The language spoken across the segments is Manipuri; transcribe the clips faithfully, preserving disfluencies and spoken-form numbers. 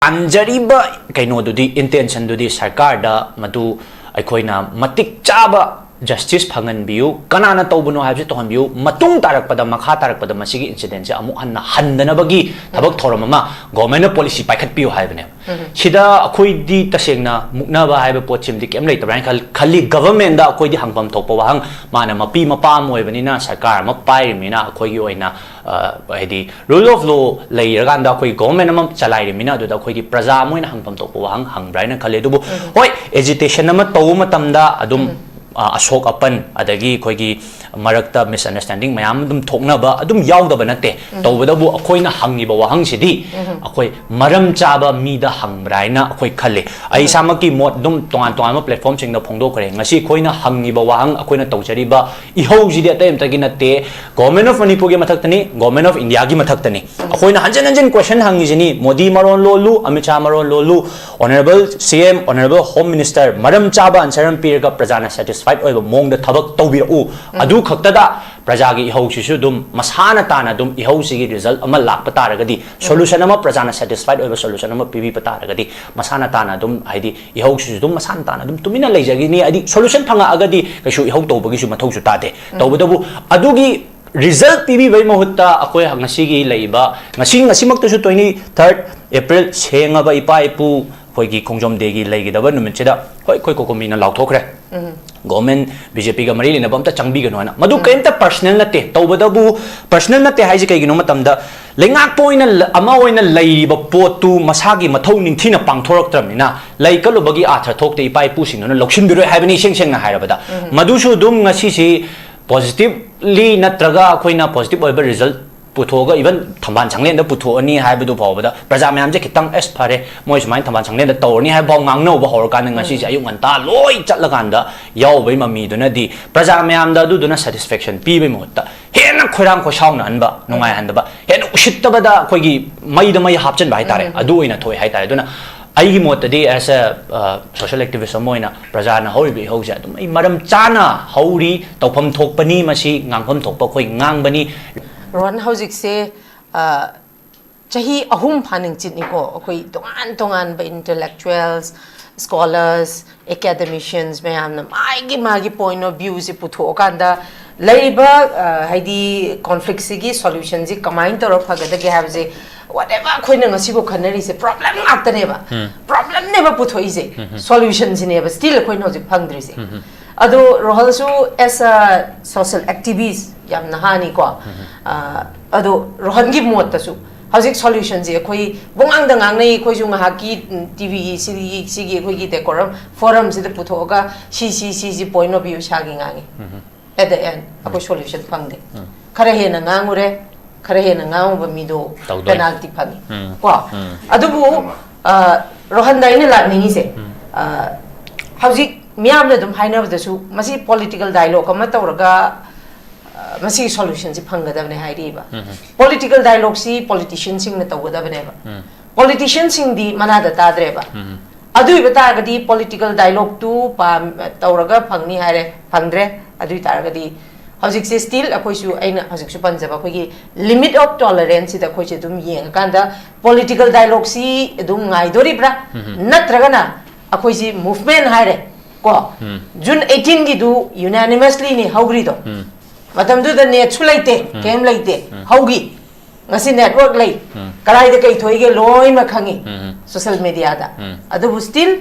ꯇꯥꯟꯖꯔꯤꯕ ꯀꯩꯅꯣꯗꯨꯗꯤ, intentionꯗꯨꯗꯤ ꯁꯔꯀꯥꯔꯗ ꯃꯗꯨ ꯑꯩꯈꯣꯏꯅ ꯃꯇꯤꯛ ꯆꯥꯕ justice ꯐꯪꯍꯟꯕꯤꯌꯨ, ꯀꯅꯥꯅ ꯇꯧꯕꯅꯣ ꯍꯥꯏꯕꯁꯤ ꯇꯧꯍꯟꯕꯤꯌꯨ, ꯃꯇꯨꯡ ꯇꯥꯔꯛꯄꯗ, ꯃꯈꯥ ꯇꯥꯔꯛꯄꯗ ꯃꯁꯤꯒꯤ incidentꯁꯦ ꯑꯃꯨꯛ ꯍꯟꯅ ꯍꯟꯗꯅꯕꯒꯤ ꯊꯕꯛ ꯊꯧꯔꯝ ꯑꯃ governmentꯅ policy ꯄꯥꯏꯈꯠꯄꯤꯌꯨ ꯍꯥꯏꯕꯅꯦꯕ꯫ ꯁꯤꯗ ꯑꯩꯈꯣꯏꯗꯤ ꯇꯁꯦꯡꯅ ꯃꯨꯛꯅꯕ ꯍꯥꯏꯕ ꯄꯣꯠꯁꯤꯃꯗꯤ ꯀꯩꯝ ꯂꯩꯇꯕ꯭ꯔꯥ ꯍꯥꯏꯅ ꯈꯜ-, ꯈꯜꯂꯤ꯫ Governmentꯗ ꯑꯩꯈꯣꯏꯗꯤ ꯍꯪꯐꯝ ꯊꯣꯛꯄ ꯋꯥꯍꯪ, ꯃꯥꯅ ꯃꯄꯤ ꯃꯄꯥ ꯑꯃ ꯑꯣꯏꯕꯅꯤꯅ, ꯁꯔꯀꯥꯔ ꯑꯃ ꯄꯥꯏꯔꯤꯕꯅꯤꯅ, ꯑꯩꯈꯣꯏꯒꯤ ꯑꯣꯏꯅ, ꯑ, ꯍꯥꯏꯗꯤ rule of law ꯂꯩꯔꯀꯥꯟꯗ ꯑꯩꯈꯣꯏ government ꯑꯃ ꯆꯂꯥꯏꯔꯤꯕꯅꯤꯅ, ꯑꯗꯨꯗ ꯑꯩꯈꯣꯏꯒꯤ ꯄ꯭ꯔꯖꯥ ꯑꯃ ꯑꯣꯏꯅ ꯍꯪꯐꯝ ꯊꯣꯛꯄ ꯋꯥꯍꯪ ꯍꯪꯕ꯭ꯔꯥ ꯍꯥꯏꯅ ꯈꯜꯂꯤ꯫ ꯑꯗꯨꯕꯨ ꯍꯣꯏ, agitation ꯑꯃ ꯇꯧꯕ ꯃꯇꯝꯗ ꯑꯗꯨꯝ, ꯑ, ꯑꯁꯣꯛ ꯑꯄꯟ, ꯑꯗꯒꯤ ꯑꯩꯈꯣꯏꯒꯤ ꯃꯔꯛꯇ misunderstanding ꯃꯌꯥꯝ ꯑꯗꯨꯝ ꯊꯣꯛꯅꯕ ꯑꯗꯨꯝ ꯌꯥꯎꯗꯕ ꯅꯠꯇꯦ꯫ ꯇꯧꯕꯇꯕꯨ ꯑꯩꯈꯣꯏꯅ ꯍꯪꯉꯤꯕ ꯋꯥꯍꯪꯁꯤꯗꯤ ꯑꯩꯈꯣꯏ ꯃꯔꯝ ꯆꯥꯕ ꯃꯤꯗ ꯍꯪꯕ꯭ꯔꯥ ꯍꯥꯏꯅ ꯑꯩꯈꯣꯏ ꯈꯜꯂꯤ꯫ ꯑꯩ ꯏꯁꯥꯃꯛꯀꯤ ꯃꯣꯠ ꯑꯗꯨꯝ ꯇꯣꯉꯥꯟ ꯇꯣꯉꯥꯟꯕ platformꯁꯤꯡꯗ ꯐꯣꯡꯗꯣꯛꯈ꯭ꯔꯦ꯫ ꯉꯁꯤ ꯑꯩꯈꯣꯏꯅ ꯍꯪꯉꯤꯕ ꯋꯥꯍꯪ, ꯑꯩꯈꯣꯏꯅ ꯇꯧꯖꯔꯤꯕ ꯏꯍꯧꯁꯤꯗꯤ ꯑꯇꯩ ꯑꯃꯇꯒꯤ ꯅꯠꯇꯦ, Government of ꯃꯅꯤꯄꯨꯔꯒꯤ ꯃꯊꯛꯇꯅꯤ, Government of Indiaꯒꯤ ꯃꯊꯛꯇꯅꯤ꯫ ꯑꯩꯈꯣꯏꯅ ꯍꯟꯖꯤꯟ ꯍꯟꯖꯤꯟ question ꯍꯪꯉꯤꯁꯤꯅꯤ, ꯃꯣꯗꯤ ꯃꯔꯣꯟ ꯂꯣꯜꯂꯨ, ꯑꯃꯤꯠ ꯁꯥꯍ ꯃꯔꯣꯟ ꯂꯣꯜꯂꯨ, Honourable C M, Honourable Home Minister, ꯃꯔꯝ ꯆꯥꯕ answer ꯑꯃ ꯄꯤꯔꯒ ꯄ꯭ꯔꯖꯥꯅ satisfied ꯑꯣꯏꯕ ꯃꯑꯣꯡꯗ ꯊꯕꯛ ꯇꯧꯕꯤꯔꯛꯎ꯫ ꯑꯗꯨ ꯈꯛꯇꯗ ꯄ꯭ꯔꯖꯥꯒꯤ ꯏꯍꯧꯁꯤꯁꯨ ꯑꯗꯨꯝ ꯃꯁꯥꯅ ꯇꯥꯅ ꯑꯗꯨꯝ ꯏꯍꯧꯁꯤꯒꯤ result ꯑꯃ ꯂꯥꯛꯄ ꯇꯥꯔꯒꯗꯤ, solution ꯑꯃ, ꯄ꯭ꯔꯖꯥꯅ satisfied ꯑꯣꯏꯕ solution ꯑꯃ ꯄꯤꯕꯤꯕ ꯇꯥꯔꯒꯗꯤ, ꯃꯁꯥꯅ ꯇꯥꯅ ꯑꯗꯨꯝ, ꯍꯥꯏꯗꯤ, ꯏꯍꯧꯁꯤꯁꯨ ꯑꯗꯨꯝ ꯃꯁꯥꯅ ꯇꯥꯅ ꯑꯗꯨꯝ ꯇꯨꯃꯤꯟꯅ ꯂꯩꯖꯈꯤꯅꯤ꯫ ꯍꯥꯏꯗꯤ, solution ꯐꯪꯉꯛꯑꯒꯗꯤ ꯀꯩꯁꯨ ꯏꯍꯧ ꯇꯧꯕꯒꯤꯁꯨ ꯃꯊꯧꯁꯨ ꯇꯥꯗꯦ꯫ ꯇꯧꯕꯇꯕꯨ ꯑꯗꯨꯒꯤ result ꯄꯤꯕꯤꯕꯒꯤ ꯃꯍꯨꯠꯇ ꯑꯩꯈꯣꯏ ꯉꯁꯤꯒꯤ ꯂꯩꯔꯤꯕ, ꯉꯁꯤ, ꯉꯁꯤꯃꯛꯇꯁꯨ twenty third April ꯁꯦꯡꯉꯕ ꯏꯄꯥ ꯏꯄꯨ ꯑꯩꯈꯣꯏꯒꯤ ꯈꯣꯡꯖꯣꯝ dayꯒꯤ ꯂꯩꯒꯗꯕ ꯅꯨꯃꯤꯠꯁꯤꯗ, ꯍꯣꯏ, ꯑꯩꯈꯣꯏ ꯀꯣꯀꯣꯃꯤꯅ ꯂꯥꯎꯊꯣꯛꯈ꯭ꯔꯦ, government, BJPꯒ ꯃꯔꯤ ꯂꯩꯅꯕ ꯑꯝꯇ ꯆꯪꯕꯤꯒꯅꯨ ꯍꯥꯏꯅ꯫ ꯃꯗꯨ ꯀꯔꯤꯝꯇ personal ꯅꯠꯇꯦ꯫ ꯇꯧꯕꯇꯕꯨ personal ꯅꯠꯇꯦ ꯍꯥꯏꯁꯦ ꯀꯩꯒꯤꯅꯣ ꯃꯇꯝꯗ, ꯂꯩꯉꯥꯛꯄ ꯑꯣꯏꯅ ꯂ-, ꯑꯃ ꯑꯣꯏꯅ ꯂꯩꯔꯤꯕ ꯄꯣꯠꯇꯨ ꯃꯁꯥꯒꯤ ꯃꯊꯧ ꯅꯤꯡꯊꯤꯅ ꯄꯥꯡꯊꯣꯔꯛꯇ꯭ꯔꯕꯅꯤꯅ, ꯂꯩ ꯀꯠꯂꯨꯕꯒꯤ ꯑꯥꯔꯊ ꯊꯣꯛꯇꯦ, ꯏꯄꯥ ꯏꯄꯨꯁꯤꯡꯗꯨꯅ ꯂꯧꯁꯤꯟꯕꯤꯔꯣꯏ ꯍꯥꯏꯕꯅꯤ, ꯏꯁꯦꯡ ꯁꯦꯡꯅ ꯍꯥꯏꯔꯕꯗ꯫ ꯃꯗꯨꯁꯨ ꯑꯗꯨꯝ ꯉꯁꯤꯁꯤ positively ꯅꯠꯇ꯭ꯔꯒ ꯑꯩꯈꯣꯏꯅ positive ꯑꯣꯏꯕ result ꯄꯨꯊꯣꯛꯑꯒ, even ꯊꯝꯕꯥꯜ ꯁꯪꯂꯦꯟꯗ ꯄꯨꯊꯣꯛꯑꯅꯤ ꯍꯥꯏꯕꯗꯨ ꯐꯥꯎꯕꯗ ꯄ꯭ꯔꯖꯥ ꯃꯌꯥꯝꯁꯦ ꯈꯤꯇꯪ, "ꯑꯁ, ꯐꯔꯦ, ꯃꯣꯏ ꯁꯨꯃꯥꯏꯅ ꯊꯝꯕꯥꯜ ꯁꯪꯂꯦꯟꯗ ꯇꯧꯔꯅꯤ" ꯍꯥꯏꯕ ꯐꯥꯎ ꯉꯥꯡꯅꯍꯧꯕ ꯍꯧꯔꯀꯥꯟꯗ, ꯉꯁꯤꯁꯦ ꯑꯌꯨꯛ ꯉꯟꯇꯥ ꯂꯣꯏ ꯆꯠꯂꯀꯥꯟꯗ ꯌꯥꯎꯕꯩ ꯃꯃꯤꯗꯨꯅꯗꯤ ꯄ꯭ꯔꯖꯥ ꯃꯌꯥꯝꯗ ꯑꯗꯨꯗꯨꯅ satisfaction ꯄꯤꯕꯩ ꯃꯍꯨꯠꯇ ꯍꯦꯟꯅ ꯈꯣꯏꯔꯥꯡ ꯈꯣꯏꯁꯥꯎꯅꯍꯟꯕ, ꯅꯨꯡꯉꯥꯏꯍꯟꯗꯕ, ꯍꯦꯟꯅ ꯎꯁꯤꯠꯇꯕꯗ ꯑꯩꯈꯣꯏꯒꯤ ꯃꯩꯗ ꯃꯩ ꯍꯥꯞꯆꯤꯟꯕ ꯍꯥꯏꯇꯥꯔꯦ, ꯑꯗꯨ ꯑꯣꯏꯅ ꯊꯣꯛꯑꯦ ꯍꯥꯏꯇꯥꯔꯦ꯫ ꯑꯗꯨꯅ ꯑꯩꯒꯤ ꯃꯣꯠꯇꯗꯤ, as a, ꯑ, social activist ꯑꯃ ꯑꯣꯏꯅ, ꯄ꯭ꯔꯖꯥꯅ ꯍꯧꯔꯤꯕ ꯏꯍꯧꯁꯦ ꯑꯗꯨꯝ ꯑꯩ ꯃꯔꯝ ꯆꯥꯅ ꯍꯧꯔꯤ, ꯇꯧꯐꯝ ꯊꯣꯛꯄꯅꯤ, ꯃꯁꯤ ꯉꯥꯡꯐꯝ ꯊꯣꯛꯄ ꯑꯩꯈꯣꯏ ꯉꯥꯡꯕꯅꯤ꯫ ꯔꯣꯍꯟ, ꯍꯧꯖꯤꯛꯁꯦ, ꯑ, ꯆꯍꯤ ꯑꯍꯨꯝ ꯐꯥꯅꯤꯡꯆꯤꯠꯅꯤꯀꯣ, ꯑꯩꯈꯣꯏ ꯇꯣꯉꯥꯟ ꯇꯣꯉꯥꯟꯕ intellectuals, scholars, academicians ꯃꯌꯥꯝꯅ ꯃꯥꯒꯤ ꯃꯥꯒꯤ point of view ꯁꯦ ꯄꯨꯊꯣꯛꯑꯀꯥꯟꯗ ꯂꯩꯔꯤꯕ, ꯑ, ꯍꯥꯏꯗꯤ conflict ꯁꯤꯒꯤ solution ꯁꯤ ꯀꯃꯥꯏꯅ ꯇꯧꯔ ꯐꯒꯗꯒꯦ ꯍꯥꯏꯕꯁꯦ, whatever ꯑꯩꯈꯣꯏꯅ ꯉꯁꯤꯐꯥꯎ ꯈꯟꯅꯔꯤꯁꯦ problem ꯉꯥꯛꯇꯅꯦꯕ꯫ ꯎꯝ꯫ Problem ꯅꯦꯕ ꯄꯨꯊꯣꯛꯏꯁꯦ, ꯎꯝ꯫ Solution ꯁꯤꯅꯦꯕ still ꯑꯩꯈꯣꯏꯅ ꯍꯧꯖꯤꯛ ꯐꯪꯗ꯭ꯔꯤꯁꯦ꯫ ꯎꯝ꯫ ꯑꯗꯣ ꯔꯣꯍꯜꯁꯨ as a social activist ꯌꯥꯝ ꯅꯍꯥꯅꯤꯀꯣ꯫ ꯎꯝ꯫ ꯑ, ꯑꯗꯣ ꯔꯣꯍꯟꯒꯤ ꯃꯣꯠꯇꯁꯨ ꯍꯧꯖꯤꯛ solution ꯁꯦ ꯑꯩꯈꯣꯏ ꯄꯨꯡꯉꯥꯡꯗ ꯉꯥꯡꯅꯩ, ꯑꯩꯈꯣꯏꯁꯨ ꯉꯥꯏꯍꯥꯛꯀꯤ, ꯎꯝ, ꯇꯤꯚꯤꯒꯤ ꯁꯤꯒꯤ, ꯁꯤꯒꯤ ꯑꯩꯈꯣꯏꯒꯤ decorum forum ꯁꯤꯗ ꯄꯨꯊꯣꯛꯑꯒ ꯁꯤ, ꯁꯤ, ꯁꯤ, ꯁꯤ point of view ꯏꯁꯥꯒꯤ ꯉꯥꯡꯉꯤ꯫ ꯎꯝ꯫ At the end, ꯑꯩꯈꯣꯏ solution ꯐꯪꯗꯦ꯫ ꯎꯝ꯫ ꯈꯔ ꯍꯦꯟꯅ ꯉꯥꯡꯉꯨꯔꯦ, ꯈꯔ ꯍꯦꯟꯅ ꯉꯥꯡꯉꯨꯕ ꯃꯤꯗꯣ ꯇꯧꯗꯣꯏꯅꯤ꯫ Penalty ꯐꯪꯉꯤ꯫ ꯎꯝ꯫ ꯀꯣ? ꯎꯝ꯫ ꯑꯗꯨꯕꯨ, ꯑ, ꯔꯣꯍꯟꯗ ꯑꯩꯅ ꯂꯥꯛꯅꯤꯡꯉꯤꯁꯦ, ꯎꯝ꯫ ꯑ, ꯍꯧꯖꯤꯛ ꯃꯤꯌꯥꯝꯅ ꯑꯗꯨꯝ ꯍꯥꯏꯅꯕꯗꯁꯨ ꯃꯁꯤ political dialogue ꯑꯃ ꯇꯧꯔꯒ, ꯑ, ꯃꯁꯤꯒꯤ solution ꯁꯤ ꯐꯪꯒꯗꯕꯅꯦ ꯍꯥꯏꯔꯤꯕ꯫ ꯎꯝ꯫ Political dialogue ꯁꯤ politician ꯁꯤꯡꯅ ꯇꯧꯒꯗꯕꯅꯦꯕ꯫ ꯎꯝ꯫ Politician ꯁꯤꯡꯗꯤ ꯃꯅꯥꯗ ꯇꯥꯗ꯭ꯔꯦꯕ꯫ ꯎꯝ꯫ ꯑꯗꯨ ꯑꯣꯏꯕ ꯇꯥꯔꯒꯗꯤ political dialogue ꯇꯨ ꯄꯥꯝ-, ꯇꯧꯔꯒ ꯐꯪꯅꯤ ꯍꯥꯏꯔꯦ, ꯐꯪꯗ꯭ꯔꯦ꯫ ꯑꯗꯨ ꯑꯣꯏ ꯇꯥꯔꯒꯗꯤ ꯍꯧꯖꯤꯛꯁꯦ still ꯑꯩꯈꯣꯏꯁꯨ, ꯑꯩꯅ ꯍꯧꯖꯤꯛꯁꯨ ꯄꯟꯖꯕ ꯑꯩꯈꯣꯏꯒꯤ limit of tolerance ꯁꯤꯗ ꯑꯩꯈꯣꯏꯁꯦ ꯑꯗꯨꯝ ꯌꯦꯡꯉꯀꯥꯟꯗ political dialogue ꯁꯤ ꯑꯗꯨꯝ ꯉꯥꯏꯗꯣꯔꯤꯕ꯭ꯔꯥ? ꯎꯝ꯫ ꯅꯠꯇ꯭ꯔꯒꯅ ꯑꯩꯈꯣꯏꯁꯤ movement ꯍꯥꯏꯔꯦ ꯀꯣ? ꯎꯝ꯫ June eighteen ꯒꯤꯗꯨ unanimously ꯅꯤ ꯍꯧꯈ꯭ꯔꯤꯗꯣ꯫ ꯎꯝ꯫ ꯃꯇꯝꯗꯨꯗ net ꯁꯨ ꯂꯩꯇꯦ, ꯎꯝ꯫ ꯀꯩꯝ ꯂꯩꯇꯦ, ꯎꯝ꯫ ꯍꯧꯈꯤ꯫ ꯉꯁꯤ network ꯂꯩ, ꯎꯝ꯫ ꯀꯗꯥꯏꯗ ꯀꯩ ꯊꯣꯛꯏꯒꯦ ꯂꯣꯏꯅꯃꯛ ꯈꯪꯉꯤ, ꯎꯝ꯫ Social media ꯗ꯫ ꯎꯝ꯫ ꯑꯗꯨꯕꯨ still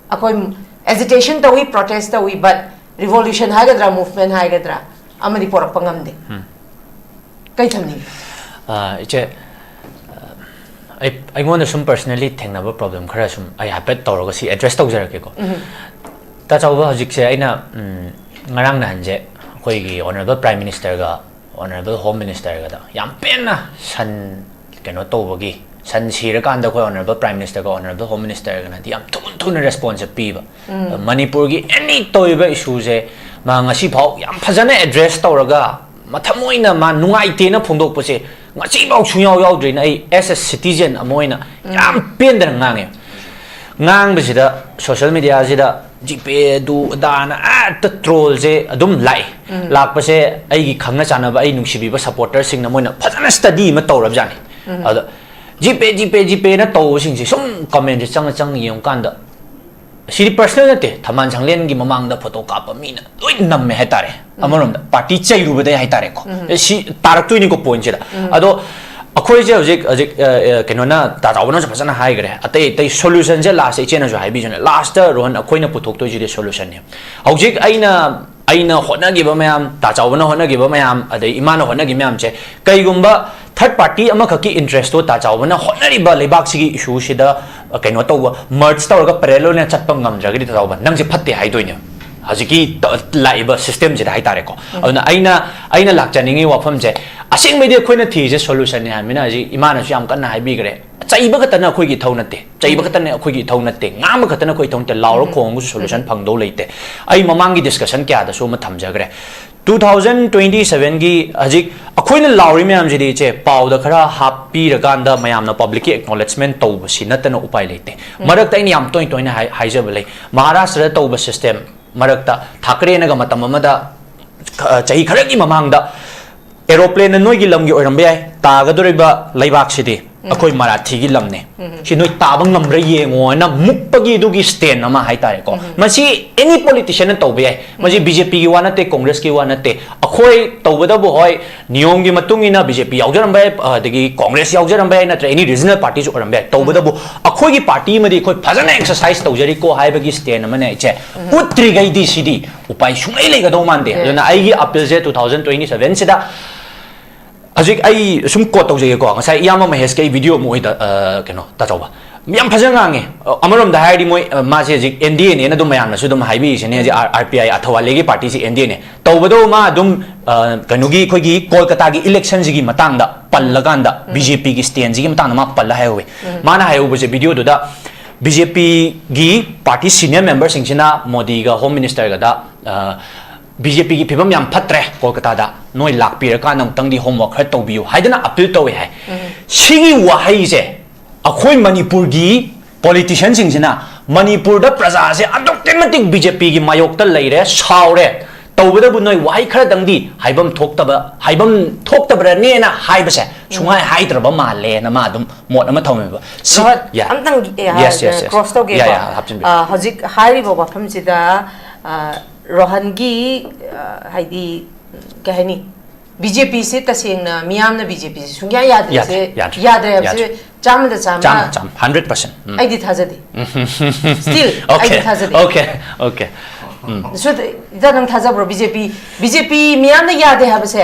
ꯑꯩꯈꯣꯏ agitation ꯇꯧꯏ, protest ꯇꯧꯏ, but revolution ꯍꯥꯏꯒꯗ꯭ꯔꯥ, movement ꯍꯥꯏꯒꯗ꯭ꯔꯥ, ꯑꯃꯗꯤ ꯄꯣꯔꯛꯄ ꯉꯝꯗꯦ꯫ ꯎꯝ꯫ ꯀꯩ ꯊꯝꯅꯤꯡꯉꯤ? ꯑ, ꯏꯆꯦ, ꯑ, ꯑꯩ, ꯑꯩꯉꯣꯟꯗ ꯁꯨꯝ personally ꯊꯦꯡꯅꯕ problem ꯈꯔ ꯁꯨꯝ ꯑꯩ ꯍꯥꯏꯐꯦꯠ ꯇꯧꯔꯒ ꯁꯤ address ꯇꯧꯖꯔꯛꯀꯦꯀꯣ꯫ ꯎꯝ꯫ ꯇꯥ ꯆꯥꯎꯕ, ꯍꯧꯖꯤꯛꯁꯦ ꯑꯩꯅ, ꯎꯝ, ꯉꯔꯥꯡ ꯅꯍꯥꯟꯁꯦ ꯑꯩꯈꯣꯏꯒꯤ Honourable Prime Minister ꯒ Honourable Home Minister ꯒꯗ ꯌꯥꯝ ꯄꯦꯟꯅ ꯁꯟ ꯀꯩꯅꯣ ꯇꯧꯕꯒꯤ, ꯁꯟ ꯁꯤꯔꯀꯥꯟꯗ ꯑꯩꯈꯣꯏ Honourable Prime Minister ꯒ Honourable Home Minister ꯒꯅꯗꯤ ꯌꯥꯝ ꯊꯨꯅ ꯊꯨꯅ response ꯁꯦ ꯄꯤꯕ꯫ ꯎꯝ꯫ ꯃꯅꯤꯄꯨꯔꯒꯤ any ꯇꯧꯔꯤꯕ issue ꯁꯦ ꯃꯥ ꯉꯁꯤꯐꯥꯎ ꯌꯥꯝ ꯐꯖꯅ address ꯇꯧꯔꯒ ꯃꯊꯃꯣꯏꯅ ꯃꯥ ꯅꯨꯡꯉꯥꯏꯇꯦꯅ ꯐꯣꯡꯗꯣꯛꯄꯁꯦ ꯉꯁꯤꯐꯥꯎ ꯁꯨꯡꯌꯥꯎ ꯌꯥꯎꯗ꯭ꯔꯤꯅ ꯑꯩ as a citizen ꯑꯃ ꯑꯣꯏꯅ ꯎꯝ꯫ ꯌꯥꯝ ꯄꯦꯟꯗꯅ ꯉꯥꯡꯉꯦ꯫ ꯉꯥꯡꯕꯁꯤꯗ social media ꯁꯤꯗ GPay ꯑꯗꯨ ꯑꯗꯥꯅ ꯍꯦꯛꯇ troll ꯁꯦ ꯑꯗꯨꯝ ꯂꯥꯛꯏ꯫ ꯎꯝ꯫ ꯂꯥꯛꯄꯁꯦ ꯑꯩꯒꯤ ꯈꯪꯅ ꯆꯥꯟꯅꯕ, ꯑꯩ ꯅꯨꯡꯁꯤꯕꯤꯕ supporter ꯁꯤꯡꯅ ꯃꯣꯏꯅ ꯐꯖꯅ study ꯑꯃ ꯇꯧꯔꯕꯖꯥꯠꯅꯤ꯫ ꯎꯝ꯫ ꯑꯗꯣ ꯖꯤꯄꯦ ꯖꯤꯄꯦ ꯖꯤꯄꯦꯅ ꯇꯧꯕꯁꯤꯡꯁꯦ ꯁꯨꯝ ꯀꯃꯦꯟꯁꯦ ꯆꯪꯉ ꯆꯪꯉ ꯌꯦꯡꯉꯀꯥꯟꯗ, ꯁꯤꯗꯤ ꯄꯔꯁꯅꯦꯜ ꯅꯠꯇꯦ, ꯊꯝꯕꯥꯜ ꯁꯪꯂꯦꯟꯒꯤ ꯃꯃꯥꯡꯗ ꯐꯣꯇꯣ ꯀꯥꯞꯄ ꯃꯤꯅ ꯂꯣꯏ ꯅꯝꯃꯦ ꯍꯥꯏꯇꯥꯔꯦ꯫ ꯑꯃꯔꯣꯝꯗ ꯄꯥꯔꯇꯤ ꯆꯩꯔꯨꯕꯗꯩ ꯍꯥꯏꯇꯥꯔꯦꯀꯣ꯫ ꯁꯤ ꯇꯥꯔꯛꯇꯣꯏꯅꯤꯀꯣ ꯄꯣꯏꯟꯁꯤꯗ꯫ ꯑꯗꯣ ꯑꯩꯈꯣꯏꯁꯦ ꯍꯧꯖꯤꯛ ꯍꯧꯖꯤꯛ ꯑ, ꯑ, ꯀꯩꯅꯣꯅ ꯇꯥ ꯆꯥꯎꯕꯅꯁꯨ ꯐꯖꯅ ꯍꯥꯏꯈ꯭ꯔꯦ, ꯑꯇꯩ ꯑꯇꯩ ꯁꯣꯂꯨꯁꯟꯁꯦ ꯂꯥꯁꯇ ꯏꯆꯦꯅꯁꯨ ꯍꯥꯏꯕꯤꯁꯅꯦ, ꯂꯥꯁꯇ ꯔꯣꯍꯟ ꯑꯩꯈꯣꯏꯅ ꯄꯨꯊꯣꯛꯇꯣꯏꯁꯤꯗꯤ ꯁꯣꯂꯨꯁꯟꯅꯤ꯫ ꯍꯧꯖꯤꯛ ꯑꯩꯅ ꯑꯩꯅ ꯍꯣꯠꯅꯈꯤꯕ ꯃꯌꯥꯝ, ꯇꯥ ꯆꯥꯎꯕꯅ ꯍꯣꯠꯅꯈꯤꯕ ꯃꯌꯥꯝ, ꯑꯗꯩ ꯏꯃꯥꯅ ꯍꯣꯠꯅꯈꯤꯕ ꯃꯌꯥꯝꯁꯦ ꯀꯩꯒꯨꯝꯕ ꯊꯔꯠ ꯄꯥꯔꯇꯤ ꯑꯃꯈꯛꯀꯤ ꯏꯟꯇꯔꯦꯁꯇꯣ ꯇꯥ ꯆꯥꯎꯕꯅ ꯍꯣꯠꯅꯔꯤꯕ ꯂꯩꯕꯥꯛꯁꯤꯒꯤ ꯏꯁꯨꯁꯤꯗ, ꯑ, ꯀꯩꯅꯣ ꯇꯧꯕ, ꯃꯔꯖ ꯇꯧꯔꯒ ꯄꯦꯔꯦꯂꯦꯜ ꯑꯣꯏꯅ ꯆꯠꯄ ꯉꯝꯗ꯭ꯔꯒꯗꯤ ꯇꯥ ꯆꯥꯎꯕ ꯅꯪꯁꯦ ꯐꯠꯇꯦ ꯍꯥꯏꯗꯣꯏꯅꯦ꯫ ꯍꯧꯖꯤꯛꯀꯤ ꯇ-, ꯂꯥꯛꯏꯕ ꯁꯤꯁꯇꯦꯝꯁꯤꯗ ꯍꯥꯏꯇꯥꯔꯦꯀꯣ꯫ ꯑꯗꯨꯅ ꯑꯩꯅ ꯑꯩꯅ ꯂꯥꯛꯆꯅꯤꯡꯉꯤ ꯋꯥꯐꯝꯁꯦ, ꯑꯁꯦꯡꯕꯩꯗꯤ ꯑꯩꯈꯣꯏꯅ ꯊꯤꯔꯤꯁꯦ ꯁꯣꯂꯨꯁꯟꯅꯤ ꯍꯥꯏꯕꯅꯤꯅ ꯍꯧꯖꯤꯛ ꯏꯃꯥꯅꯁꯨ ꯌꯥꯝ ꯀꯟꯅ ꯍꯥꯏꯕꯤꯈ꯭ꯔꯦ꯫ ꯆꯩꯕ ꯈꯛꯇꯅ ꯑꯩꯈꯣꯏꯒꯤ ꯏꯊꯧ ꯅꯠꯇꯦ, ꯆꯩꯕ ꯈꯛꯇꯅ ꯑꯩꯈꯣꯏꯒꯤ ꯏꯊꯧ ꯅꯠꯇꯦ, ꯉꯥꯡꯕ ꯈꯛꯇꯅ ꯑꯩꯈꯣꯏ ꯏꯊꯧ ꯅꯠꯇꯦ, ꯂꯥꯎꯔ ꯈꯣꯡꯉꯒꯁꯨ ꯁꯣꯂꯨꯁꯟ ꯐꯪꯗꯧ ꯂꯩꯇꯦ꯫ ꯑꯩ ꯃꯃꯥꯡꯒꯤ ꯗꯤꯁꯀꯁꯟ ꯀꯌꯥꯗꯁꯨ ꯑꯃ ꯊꯝꯖꯈ꯭ꯔꯦ꯫ ꯇꯨ ꯊꯥꯎꯖꯟ ꯇ꯭ꯋꯦꯟꯇꯤ ꯁꯚꯦꯟꯒꯤ ꯍꯧꯖꯤꯛ ꯑꯩꯈꯣꯏꯅ ꯂꯥꯎꯔꯤ ꯃꯌꯥꯝꯁꯤꯗꯤ ꯏꯆꯦ, ꯄꯥꯎꯗ ꯈꯔ ꯍꯥꯞꯄꯤꯔꯀꯥꯟꯗ ꯃꯌꯥꯝꯅ ꯄꯕ꯭ꯂꯤꯛꯀꯤ ꯑꯦꯛꯅꯣꯂꯦꯖꯃꯦꯟ ꯇꯧꯕꯁꯤ ꯅꯠꯇꯅ ꯎꯄꯥꯏ ꯂꯩꯇꯦ꯫ ꯃꯔꯛꯇ ꯑꯩꯅ ꯌꯥꯝ ꯇꯣꯏ ꯇꯣꯏꯅ ꯍꯥꯏ-, ꯍꯥꯏꯖꯕ ꯂꯩ, ꯃꯍꯥꯔꯥꯁꯇ꯭ꯔꯗ ꯇꯧꯕ ꯁꯤꯁꯇꯦꯝ, ꯃꯔꯛꯇ ꯊꯥꯀꯔꯦꯅꯒ ꯃꯇꯝ ꯑꯃꯗ, ꯑ, ꯆꯍꯤ ꯈꯔꯒꯤ ꯃꯃꯥꯡꯗ ꯑꯦꯔꯣꯄ꯭ꯂꯦꯟꯅ ꯅꯣꯏꯒꯤ ꯂꯝꯒꯤ ꯑꯣꯏꯔꯝꯕ ꯌꯥꯏ, ꯇꯥꯒꯗꯧꯔꯤꯕ ꯂꯩꯕꯥꯛꯁꯤꯗꯤ ꯑꯩꯈꯣꯏ ꯃꯔꯥꯊꯤꯒꯤ ꯂꯝꯅꯦ, ꯁꯤ ꯅꯣꯏ ꯇꯥꯕ ꯉꯝꯕ꯭ꯔꯥ ꯌꯦꯡꯉꯣꯅ ꯃꯨꯛꯄꯒꯤ ꯑꯗꯨꯒꯤ ꯁ꯭ꯇꯦꯟ ꯑꯃ ꯍꯥꯏꯇꯥꯔꯦꯀꯣ꯫ ꯃꯁꯤ ꯑꯦꯅꯤ ꯄꯣꯂꯤꯇꯤꯁꯤꯌꯟꯅ ꯇꯧꯕ ꯌꯥꯏ, ꯃꯁꯤ ꯕꯤ ꯖꯦ ꯄꯤꯒꯤ ꯋꯥ ꯅꯠꯇꯦ, ꯀꯣꯡꯒ꯭ꯔꯦꯁꯀꯤ ꯋꯥ ꯅꯠꯇꯦ꯫ ꯑꯩꯈꯣꯏ ꯇꯧꯕꯗꯕꯨ ꯍꯣꯏ, ꯅꯤꯌꯣꯝꯒꯤ ꯃꯇꯨꯡ ꯏꯟꯅ ꯕꯤ ꯖꯦ ꯄꯤ ꯌꯥꯎꯖꯔꯝꯕ ꯌꯥꯏ, ꯑꯗꯒꯤ ꯀꯣꯡꯒ꯭ꯔꯦꯁ ꯌꯥꯎꯖꯔꯝꯕ ꯌꯥꯏ, ꯅꯠꯇ꯭ꯔ ꯑꯦꯅꯤ ꯔꯤꯖꯅꯦꯜ ꯄꯥꯔꯇꯤꯁꯨ ꯑꯣꯏꯔꯝꯕ ꯌꯥꯏ꯫ ꯇꯧꯕꯗꯕꯨ ꯑꯩꯈꯣꯏꯒꯤ ꯄꯥꯔꯇꯤ ꯑꯃꯗꯤ ꯑꯩꯈꯣꯏ ꯐꯖꯅ ꯑꯦꯛꯁꯔꯁꯥꯏꯁ ꯇꯧꯖꯔꯤꯀꯣ ꯍꯥꯏꯕꯒꯤ ꯁ꯭ꯇꯦꯟ ꯑꯃꯅꯦ ꯏꯆꯦ꯫ ꯎꯠꯇ꯭ꯔꯤꯉꯩꯗꯤ ꯁꯤꯗꯤ ꯎꯄꯥꯏ ꯁꯨꯡꯂꯩ ꯂꯩꯒꯗꯧ ꯃꯥꯟꯗꯦ꯫ ꯑꯗꯨꯅ ꯑꯩꯒꯤ ꯑꯄꯤꯜꯁꯦ ꯇꯨ ꯊꯥꯎꯖꯟ ꯇ꯭ꯋꯦꯟꯇꯤ ꯁꯚꯦꯟꯁꯤꯗ ꯍꯧꯖꯤꯛ ꯑꯩ ꯁꯨꯝ ꯀꯣꯠ ꯇꯧꯖꯒꯦꯀꯣ, ꯉꯁꯥꯏ ꯏꯌꯥꯝꯕ ꯃꯍꯦꯁꯀꯤ ꯑꯩ ꯚꯤꯗꯤꯑꯣ ꯑꯃ ꯑꯣꯏꯗ, ꯑ, ꯀꯩꯅꯣ, ꯇꯥꯆꯧꯕ꯫ ꯌꯥꯝ ꯐꯖꯅ ꯉꯥꯡꯉꯦ꯫ ꯑ, ꯑꯃꯔꯣꯝꯗ ꯍꯥꯏꯔꯗꯤ ꯃꯣꯏ, ꯑ, ꯃꯥꯁꯦ ꯍꯧꯖꯤꯛ ꯑꯦꯟ ꯗꯤ ꯑꯦꯅꯦꯅ ꯑꯗꯨꯝ ꯃꯌꯥꯝꯅꯁꯨ ꯑꯗꯨꯝ ꯍꯥꯏꯕꯤꯔꯤꯁꯤꯅꯦ, ꯍꯧꯖꯤꯛ ꯑꯥꯔ-, ꯑꯥꯔ ꯄꯤ ꯑꯥꯏ ꯑꯊꯋꯥꯂꯦꯒꯤ ꯄꯥꯔꯇꯤꯁꯤ ꯑꯦꯟ ꯗꯤ ꯑꯦꯅꯦ꯫ ꯇꯧꯕꯗꯕꯨ ꯃꯥ ꯑꯗꯨꯝ, ꯑ, ꯀꯩꯅꯣꯒꯤ ꯑꯩꯈꯣꯏꯒꯤ ꯀꯣꯜꯀꯇꯥꯒꯤ ꯏꯂꯦꯛꯁꯟꯁꯤꯒꯤ ꯃꯇꯥꯡꯗ ꯄꯜꯂꯀꯥꯟꯗ, ꯕꯤ ꯖꯦ ꯄꯤꯒꯤ ꯁ꯭ꯇꯦꯟꯁꯤꯒꯤ ꯃꯇꯥꯡꯗ ꯃꯥ ꯄꯜꯂ ꯍꯥꯏꯍꯧꯋꯤ꯫ ꯃꯥꯅ ꯍꯥꯏꯍꯧꯕꯁꯦ ꯚꯤꯗꯤꯑꯣꯗꯨꯗ, ꯕꯤ ꯖꯦ ꯄꯤꯒꯤ ꯄꯥꯔꯇꯤ ꯁꯤꯅꯤꯌꯔ ꯃꯦꯝꯕꯔꯁꯤꯡꯁꯤꯅ ꯃꯣꯗꯤꯒ ꯍꯣꯝ ꯃꯤꯅꯤꯁꯇꯔꯒꯗ, ꯑ, ꯕꯤ ꯖꯦ ꯄꯤꯒꯤ ꯐꯤꯕꯝ ꯌꯥꯝ ꯐꯠꯇ꯭ꯔꯦ ꯀꯣꯜꯀꯇꯥꯗ, ꯅꯣꯏ ꯂꯥꯛꯄꯤꯔꯀꯥꯟꯗ ꯑꯃꯨꯛꯇꯪꯗꯤ ꯍꯣꯝꯋꯥꯛ ꯈꯔ ꯇꯧꯕꯤꯌꯨ ꯍꯥꯏꯗꯅ ꯑꯄꯤꯜ ꯇꯧꯋꯦ ꯍꯥꯏ꯫ ꯁꯤꯒꯤ ꯋꯥꯍꯩꯁꯦ ꯑꯩꯈꯣꯏ ꯃꯅꯤꯄꯨꯔꯒꯤ ꯄꯣꯂꯤꯇꯤꯁꯤꯌꯟꯁꯤꯡꯁꯤꯅ ꯃꯅꯤꯄꯨꯔꯗ ꯄ꯭ꯔꯖꯥꯁꯦ ꯑꯗꯨꯛꯀꯤ ꯃꯇꯤꯛ ꯕꯤ ꯖꯦ ꯄꯤꯒꯤ ꯃꯥꯌꯣꯛꯇ ꯂꯩꯔꯦ, ꯁꯥꯎꯔꯦ, ꯇꯧꯕꯗꯕꯨ ꯅꯣꯏ ꯋꯥꯍꯩ ꯈꯔꯗꯪꯗꯤ ꯍꯥꯏꯐꯝ ꯊꯣꯛꯇꯕ, ꯍꯥꯏꯐꯝ ꯊꯣꯛꯇꯕ꯭ꯔꯅꯦꯅ ꯍꯥꯏꯕꯁꯦ ꯁꯨꯡꯍꯥꯏ ꯍꯥꯏꯗ꯭ꯔꯕ ꯃꯥꯜꯂꯦꯅ ꯃꯥ ꯑꯗꯨꯝ ꯃꯣꯠ ꯑꯃ ꯊꯝꯃꯦꯕ꯫ ꯁꯤ- ꯔꯣꯍꯟ, yeah. ꯑꯝꯇꯪ, ꯑꯦ, Yes, yes, yes. cross ꯇꯧꯒꯦꯀꯣ꯫ Yeah, yeah, ꯍꯥꯞꯆꯤꯟꯕꯤꯌꯨ꯫ ꯑ, ꯍꯧꯖꯤꯛ ꯍꯥꯏꯔꯤꯕ ꯋꯥꯐꯝꯁꯤꯗ, ꯑ, ꯔꯣꯍꯟꯒꯤ, ꯑ, ꯍꯥꯏꯗꯤ, ꯀꯩ ꯍꯥꯏꯅꯤ, ꯕꯤ ꯖꯦ ꯄꯤꯁꯦ ꯇꯁꯦꯡꯅ ꯃꯤꯌꯥꯝꯅ ꯕꯤ ꯖꯦ ꯄꯤꯁꯦ ꯁꯨꯡꯌꯥ ꯌꯥꯗ꯭ꯔꯤꯁꯦ, ꯌꯥꯗ꯭ꯔꯦ, ꯌꯥꯗ꯭ꯔꯦ, ꯌꯥꯗ꯭ꯔꯦ ꯍꯥꯏꯕꯁꯦ ꯌꯥꯗ꯭ꯔꯦ꯫ ꯆꯥꯝꯃꯗ ꯆꯥꯝꯃ ꯆꯥꯝꯃ ꯆꯥꯝꯃ, hundred percent. ꯎꯝ. ꯑꯩꯗꯤ ꯊꯥꯖꯗꯦ꯫ Still ꯑꯩꯗꯤ Okay, ꯊꯥꯖꯗꯦ꯫ okay, okay. ꯎꯝ. ꯁꯨ, ꯏꯇꯥ, ꯅꯪ ꯊꯥꯖꯕ꯭ꯔꯣ? ꯕꯤ ꯖꯦ ꯄꯤ, ꯕꯤ ꯖꯦ ꯄꯤ ꯃꯤꯌꯥꯝꯅ ꯌꯥꯗꯦ ꯍꯥꯏꯕꯁꯦ,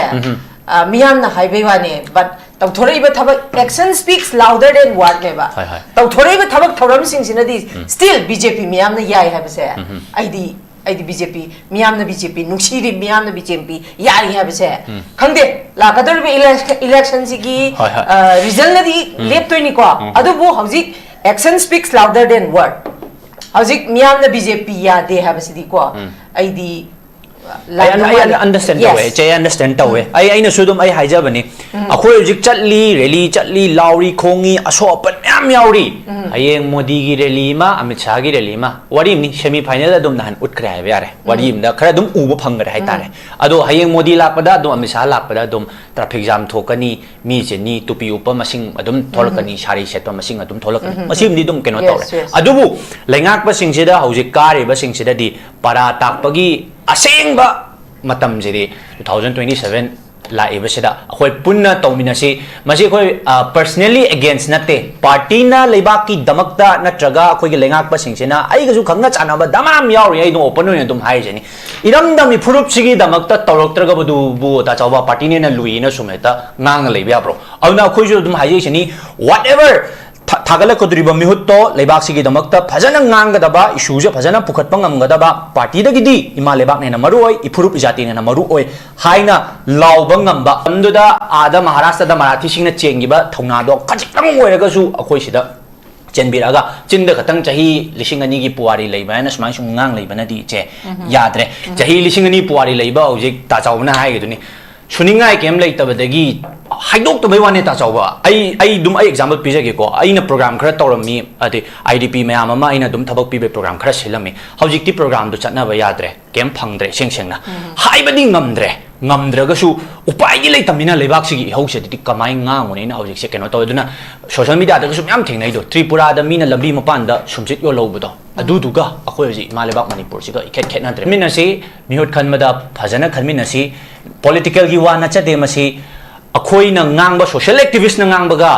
ꯑ, ꯃꯤꯌꯥꯝꯅ ꯍꯥꯏꯕꯩ ꯋꯥꯅꯦ, but ꯇꯧꯊꯣꯔꯛꯏꯕ ꯊꯕꯛ, action speaks louder than word ꯅꯦꯕ꯫ ꯍꯣꯏ, ꯍꯣꯏ꯫ ꯇꯧꯊꯣꯔꯛꯏꯕ ꯊꯕꯛ ꯊꯧꯔꯝꯁꯤꯡꯁꯤꯅꯗꯤ still ꯕꯤ ꯖꯦ ꯄꯤ ꯃꯤꯌꯥꯝꯅ ꯌꯥꯏ ꯍꯥꯏꯕꯁꯦ, ꯑꯩꯗꯤ, ꯑꯩꯗꯤ ꯕꯤ ꯖꯦ ꯄꯤ, ꯃꯤꯌꯥꯝꯅ ꯕꯤ ꯖꯦ ꯄꯤ ꯅꯨꯡꯁꯤꯔꯤ, ꯃꯤꯌꯥꯝꯅ ꯕꯤ ꯖꯦ ꯄꯤ ꯌꯥꯔꯤ ꯍꯥꯏꯕꯁꯦ, ꯈꯪꯗꯦ, ꯂꯥꯛꯀꯗꯧꯔꯤꯕ election, election ꯁꯤꯒꯤ, ꯍꯣꯏ, ꯍꯣꯏ꯫ ꯑ, result ꯅꯗꯤ ꯂꯦꯞꯇꯣꯏꯅꯤꯀꯣ꯫ ꯑꯗꯨꯕꯨ ꯍꯧꯖꯤꯛ action speaks louder than word꯫ ꯍꯧꯖꯤꯛ ꯃꯤꯌꯥꯝꯅ ꯕꯤ ꯖꯦ ꯄꯤ ꯌꯥꯗꯦ ꯍꯥꯏꯕꯁꯤꯗꯤꯀꯣ, ꯑꯩꯗꯤ ꯑꯩ ꯑꯟ- ꯑꯩ ꯑꯟ- understand ꯇꯧꯋꯦ, ꯏꯆꯦ, ꯑꯩ understand ꯇꯧꯋꯦ꯫ ꯑꯩ, ꯑꯩꯅꯁꯨ ꯑꯗꯨꯝ ꯑꯩ ꯍꯥꯏꯖꯕꯅꯤ, ꯑꯩꯈꯣꯏ ꯍꯧꯖꯤꯛ ꯆꯠꯂꯤ, rally ꯆꯠꯂꯤ, ꯂꯥꯎꯔꯤ ꯈꯣꯡꯉꯤ, ꯑꯁꯣꯛ ꯑꯄꯟ ꯃꯌꯥꯝ ꯌꯥꯎꯔꯤ꯫ ꯍꯌꯦꯡ ꯃꯣꯗꯤꯒꯤ rally ꯑꯃ, ꯑꯃꯤꯠ ꯁꯥꯍꯒꯤ rally ꯑꯃ, ꯋꯥꯔꯤ ꯑꯃꯅꯤ, semi final ꯑꯗꯨꯝ ꯅꯍꯥꯟ ꯎꯠꯈ꯭ꯔꯦ ꯍꯥꯏꯕ ꯌꯥꯔꯦ, ꯋꯥꯔꯤ ꯑꯃꯗ ꯈꯔ ꯑꯗꯨꯝ ꯎꯕ ꯐꯪꯈ꯭ꯔꯦ ꯍꯥꯏꯇꯥꯔꯦ꯫ ꯑꯗꯣ ꯍꯌꯦꯡ ꯃꯣꯗꯤ ꯂꯥꯛꯄꯗ ꯑꯗꯨꯝ, ꯑꯃꯤꯠ ꯁꯥꯍ ꯂꯥꯛꯄꯗ ꯑꯗꯨꯝ traffic jam ꯊꯣꯛꯀꯅꯤ, ꯃꯤ ꯆꯤꯟꯅꯤ, ꯇꯨꯄꯤ ꯎꯞꯄ ꯃꯁꯤꯡ ꯑꯗꯨꯝ ꯊꯣꯛꯂꯛꯀꯅꯤ, ꯁꯥꯔꯤ ꯁꯦꯠꯄ ꯃꯁꯤꯡ ꯑꯗꯨꯝ ꯊꯣꯛꯂꯛꯀꯅꯤ꯫ ꯃꯁꯤꯃꯗꯤ ꯑꯗꯨꯝ ꯀꯩꯅꯣ Yes, ꯇꯧꯔꯦ꯫ yes. ꯑꯗꯨꯕꯨ ꯂꯩꯉꯥꯛꯄꯁꯤꯡꯁꯤꯗ, ꯍꯧꯖꯤꯛ ꯀꯥꯔꯤꯕꯁꯤꯡꯁꯤꯗꯗꯤ ꯄꯥꯔꯥ ꯇꯥꯛꯄꯒꯤ ꯑꯁꯦꯡꯕ ꯃꯇꯝꯁꯤꯗꯤ two thousand twenty seven ꯂꯥꯛꯏꯕꯁꯤꯗ ꯑꯩꯈꯣꯏ ꯄꯨꯟꯅ ꯇꯧꯃꯤꯟꯅꯁꯤ꯫ ꯃꯁꯤ ꯑꯩꯈꯣꯏ, ꯑ, personally against ꯅꯠꯇꯦ, ꯄꯥꯔꯇꯤꯅ ꯂꯩꯕꯥꯛꯀꯤꯗꯃꯛꯇ ꯅꯠꯇ꯭ꯔꯒ ꯑꯩꯈꯣꯏꯒꯤ ꯂꯩꯉꯥꯛꯄꯁꯤꯡꯁꯤꯅ, ꯑꯩꯒꯁꯨ ꯈꯪꯅ ꯆꯥꯟꯅꯕ ꯗꯃꯥꯝ ꯌꯥꯎꯔꯤ, ꯑꯩ ꯑꯗꯨꯝ open ꯑꯣꯏꯅ ꯑꯗꯨꯝ ꯍꯥꯏꯔꯤꯁꯤꯅꯤ꯫ ꯏꯔꯝꯗꯝ ꯏꯐꯨꯔꯨꯞꯁꯤꯒꯤꯗꯃꯛꯇ ꯇꯧꯔꯛꯇ꯭ꯔꯒꯕꯗꯨꯕꯨ ꯇꯥ ꯆꯥꯎꯕ ꯄꯥꯔꯇꯤꯅꯦꯅ ꯂꯨꯏꯅ ꯁꯨꯝ ꯍꯦꯛꯇ ꯉꯥꯡꯉ ꯂꯩꯕ ꯌꯥꯕ꯭ꯔꯣ? ꯑꯗꯨꯅ ꯑꯩꯈꯣꯏꯁꯨ ꯑꯗꯨꯝ ꯍꯥꯏꯖꯩꯁꯤꯅꯤ, whatever ꯊꯥ-, ꯊꯥꯒꯠꯂꯛꯀꯗꯧꯔꯤꯕ ꯃꯤꯍꯨꯠꯇꯣ ꯂꯩꯕꯥꯛꯁꯤꯒꯤꯗꯃꯛꯇ ꯐꯖꯅ ꯉꯥꯡꯒꯗꯕ, issue ꯁꯦ ꯐꯖꯅ ꯄꯨꯈꯠꯄ ꯉꯝꯒꯗꯕ, ꯄꯥꯔꯇꯤꯗꯒꯤꯗꯤ ꯏꯃꯥ ꯂꯩꯕꯥꯛꯅ ꯍꯦꯟꯅ ꯃꯔꯨ ꯑꯣꯏ, ꯏꯐꯨꯔꯨꯞ ꯏꯖꯥꯇꯤꯅ ꯍꯦꯟꯅ ꯃꯔꯨ ꯑꯣꯏ ꯍꯥꯏꯅ ꯂꯥꯎꯕ ꯉꯝꯕ꯫ ꯃꯇꯝꯗꯨꯗ ꯑꯥꯗ ꯃꯍꯥꯔꯥꯁꯇ꯭ꯔꯗ ꯃꯔꯥꯊꯤꯁꯤꯡꯅ ꯆꯦꯟꯈꯤꯕ ꯊꯧꯅꯥꯗꯣ ꯈꯖꯤꯛꯇꯪ ꯑꯣꯏꯔꯒꯁꯨ ꯑꯩꯈꯣꯏ ꯁꯤꯗ ꯆꯦꯟꯕꯤꯔꯛꯑꯒ, ꯆꯤꯟꯗ ꯈꯛꯇꯪ ꯆꯍꯤ ꯂꯤꯁꯤꯡ ꯑꯅꯤꯒꯤ ꯄꯨꯋꯥꯔꯤ ꯂꯩꯕ ꯍꯥꯏꯅ ꯁꯨꯃꯥꯏꯅ ꯁꯨꯝ ꯉꯥꯡ ꯂꯩꯕꯅꯗꯤ, ꯏꯆꯦ, ꯌꯥꯗ꯭ꯔꯦ꯫ ꯆꯍꯤ ꯂꯤꯁꯤꯡ ꯑꯅꯤ ꯄꯨꯋꯥꯔꯤ ꯂꯩꯕ, ꯍꯧꯖꯤꯛ ꯇꯥ ꯆꯥꯎꯕꯅ ꯍꯥꯏꯒꯤꯗꯨꯅꯤ, ꯁꯨꯅꯤꯡꯉꯥꯏ ꯀꯩꯝ ꯂꯩꯇꯕꯗꯒꯤ ꯍꯥꯏꯗꯣꯛꯇꯕꯩ ꯋꯥꯅꯦ꯫ ꯇꯥ ꯆꯥꯎꯕ, ꯑꯩ ꯑꯩ ꯑꯗꯨꯝ ꯑꯩ ꯑꯦꯛꯖꯥꯝꯄꯜ ꯄꯤꯖꯒꯦꯀꯣ꯫ ꯑꯩꯅ ꯄ꯭ꯔꯣꯒ꯭ꯔꯥꯝ ꯈꯔ ꯇꯧꯔꯝꯃꯤ, ꯑꯗꯩ ꯑꯥꯏ ꯗꯤ ꯄꯤ ꯃꯌꯥꯝ ꯑꯃ ꯑꯩꯅ ꯑꯗꯨꯝ ꯊꯕꯛ ꯄꯤꯕꯩ ꯄ꯭ꯔꯣꯒ꯭ꯔꯥꯝ ꯈꯔ ꯁꯤꯜꯂꯝꯃꯤ꯫ ꯍꯧꯖꯤꯛꯇꯤ ꯄ꯭ꯔꯣꯒ꯭ꯔꯥꯝꯗꯨ ꯆꯠꯅꯕ ꯌꯥꯗ꯭ꯔꯦ, ꯀꯩꯝ ꯐꯪꯗ꯭ꯔꯦ꯫ ꯏꯁꯦꯡ ꯁꯦꯡꯅ ꯍꯥꯏꯕꯗꯤ ꯉꯝꯗ꯭ꯔꯦ꯫ ꯉꯝꯗ꯭ꯔꯒꯁꯨ ꯎꯄꯥꯏꯗꯤ ꯂꯩꯇꯕꯅꯤꯅ ꯂꯩꯕꯥꯛꯁꯤꯒꯤ ꯏꯍꯧꯁꯤꯗꯗꯤ ꯀꯃꯥꯏꯅ ꯉꯥꯡꯉꯨꯅꯤ? ꯑꯩꯅ ꯍꯧꯖꯤꯛꯁꯦ ꯀꯩꯅꯣ ꯇꯧꯋꯦ꯫ ꯑꯗꯨꯅ ꯁꯣꯁꯤꯌꯦꯜ ꯃꯤꯗꯤꯌꯥꯗꯒꯁꯨ ꯃꯌꯥꯝ ꯊꯦꯡꯅꯩꯗꯣ, ꯇ꯭ꯔꯤꯄꯨꯔꯥꯗ ꯃꯤꯅ ꯂꯝꯕꯤ ꯃꯄꯥꯟꯗ ꯁꯨꯝꯆꯤꯠ ꯌꯣꯜꯍꯧꯕꯗꯣ, ꯑꯗꯨꯗꯨꯒ ꯑꯩꯈꯣꯏ ꯍꯧꯖꯤꯛ ꯏꯃꯥ ꯂꯩꯕꯥꯛ ꯃꯅꯤꯄꯨꯔꯁꯤꯒ ꯏꯈꯦꯠ ꯈꯦꯠꯅꯗ꯭ꯔꯦ꯫ ꯈꯟꯃꯤꯟꯅꯁꯤ, ꯃꯤꯍꯨꯠ ꯈꯟꯕꯗ ꯐꯖꯅ ꯈꯟꯃꯤꯟꯅꯁꯤ꯫ ꯄꯣꯂꯤꯇꯤꯀꯦꯜꯒꯤ ꯋꯥ ꯅꯠꯆꯗꯦ ꯃꯁꯤ꯫ ꯑꯩꯈꯣꯏꯅ ꯉꯥꯡꯕ, ꯁꯣꯁꯤꯌꯦꯜ ꯑꯦꯛꯇꯤꯚꯤꯁ꯭ꯠꯅ ꯉꯥꯡꯕꯒ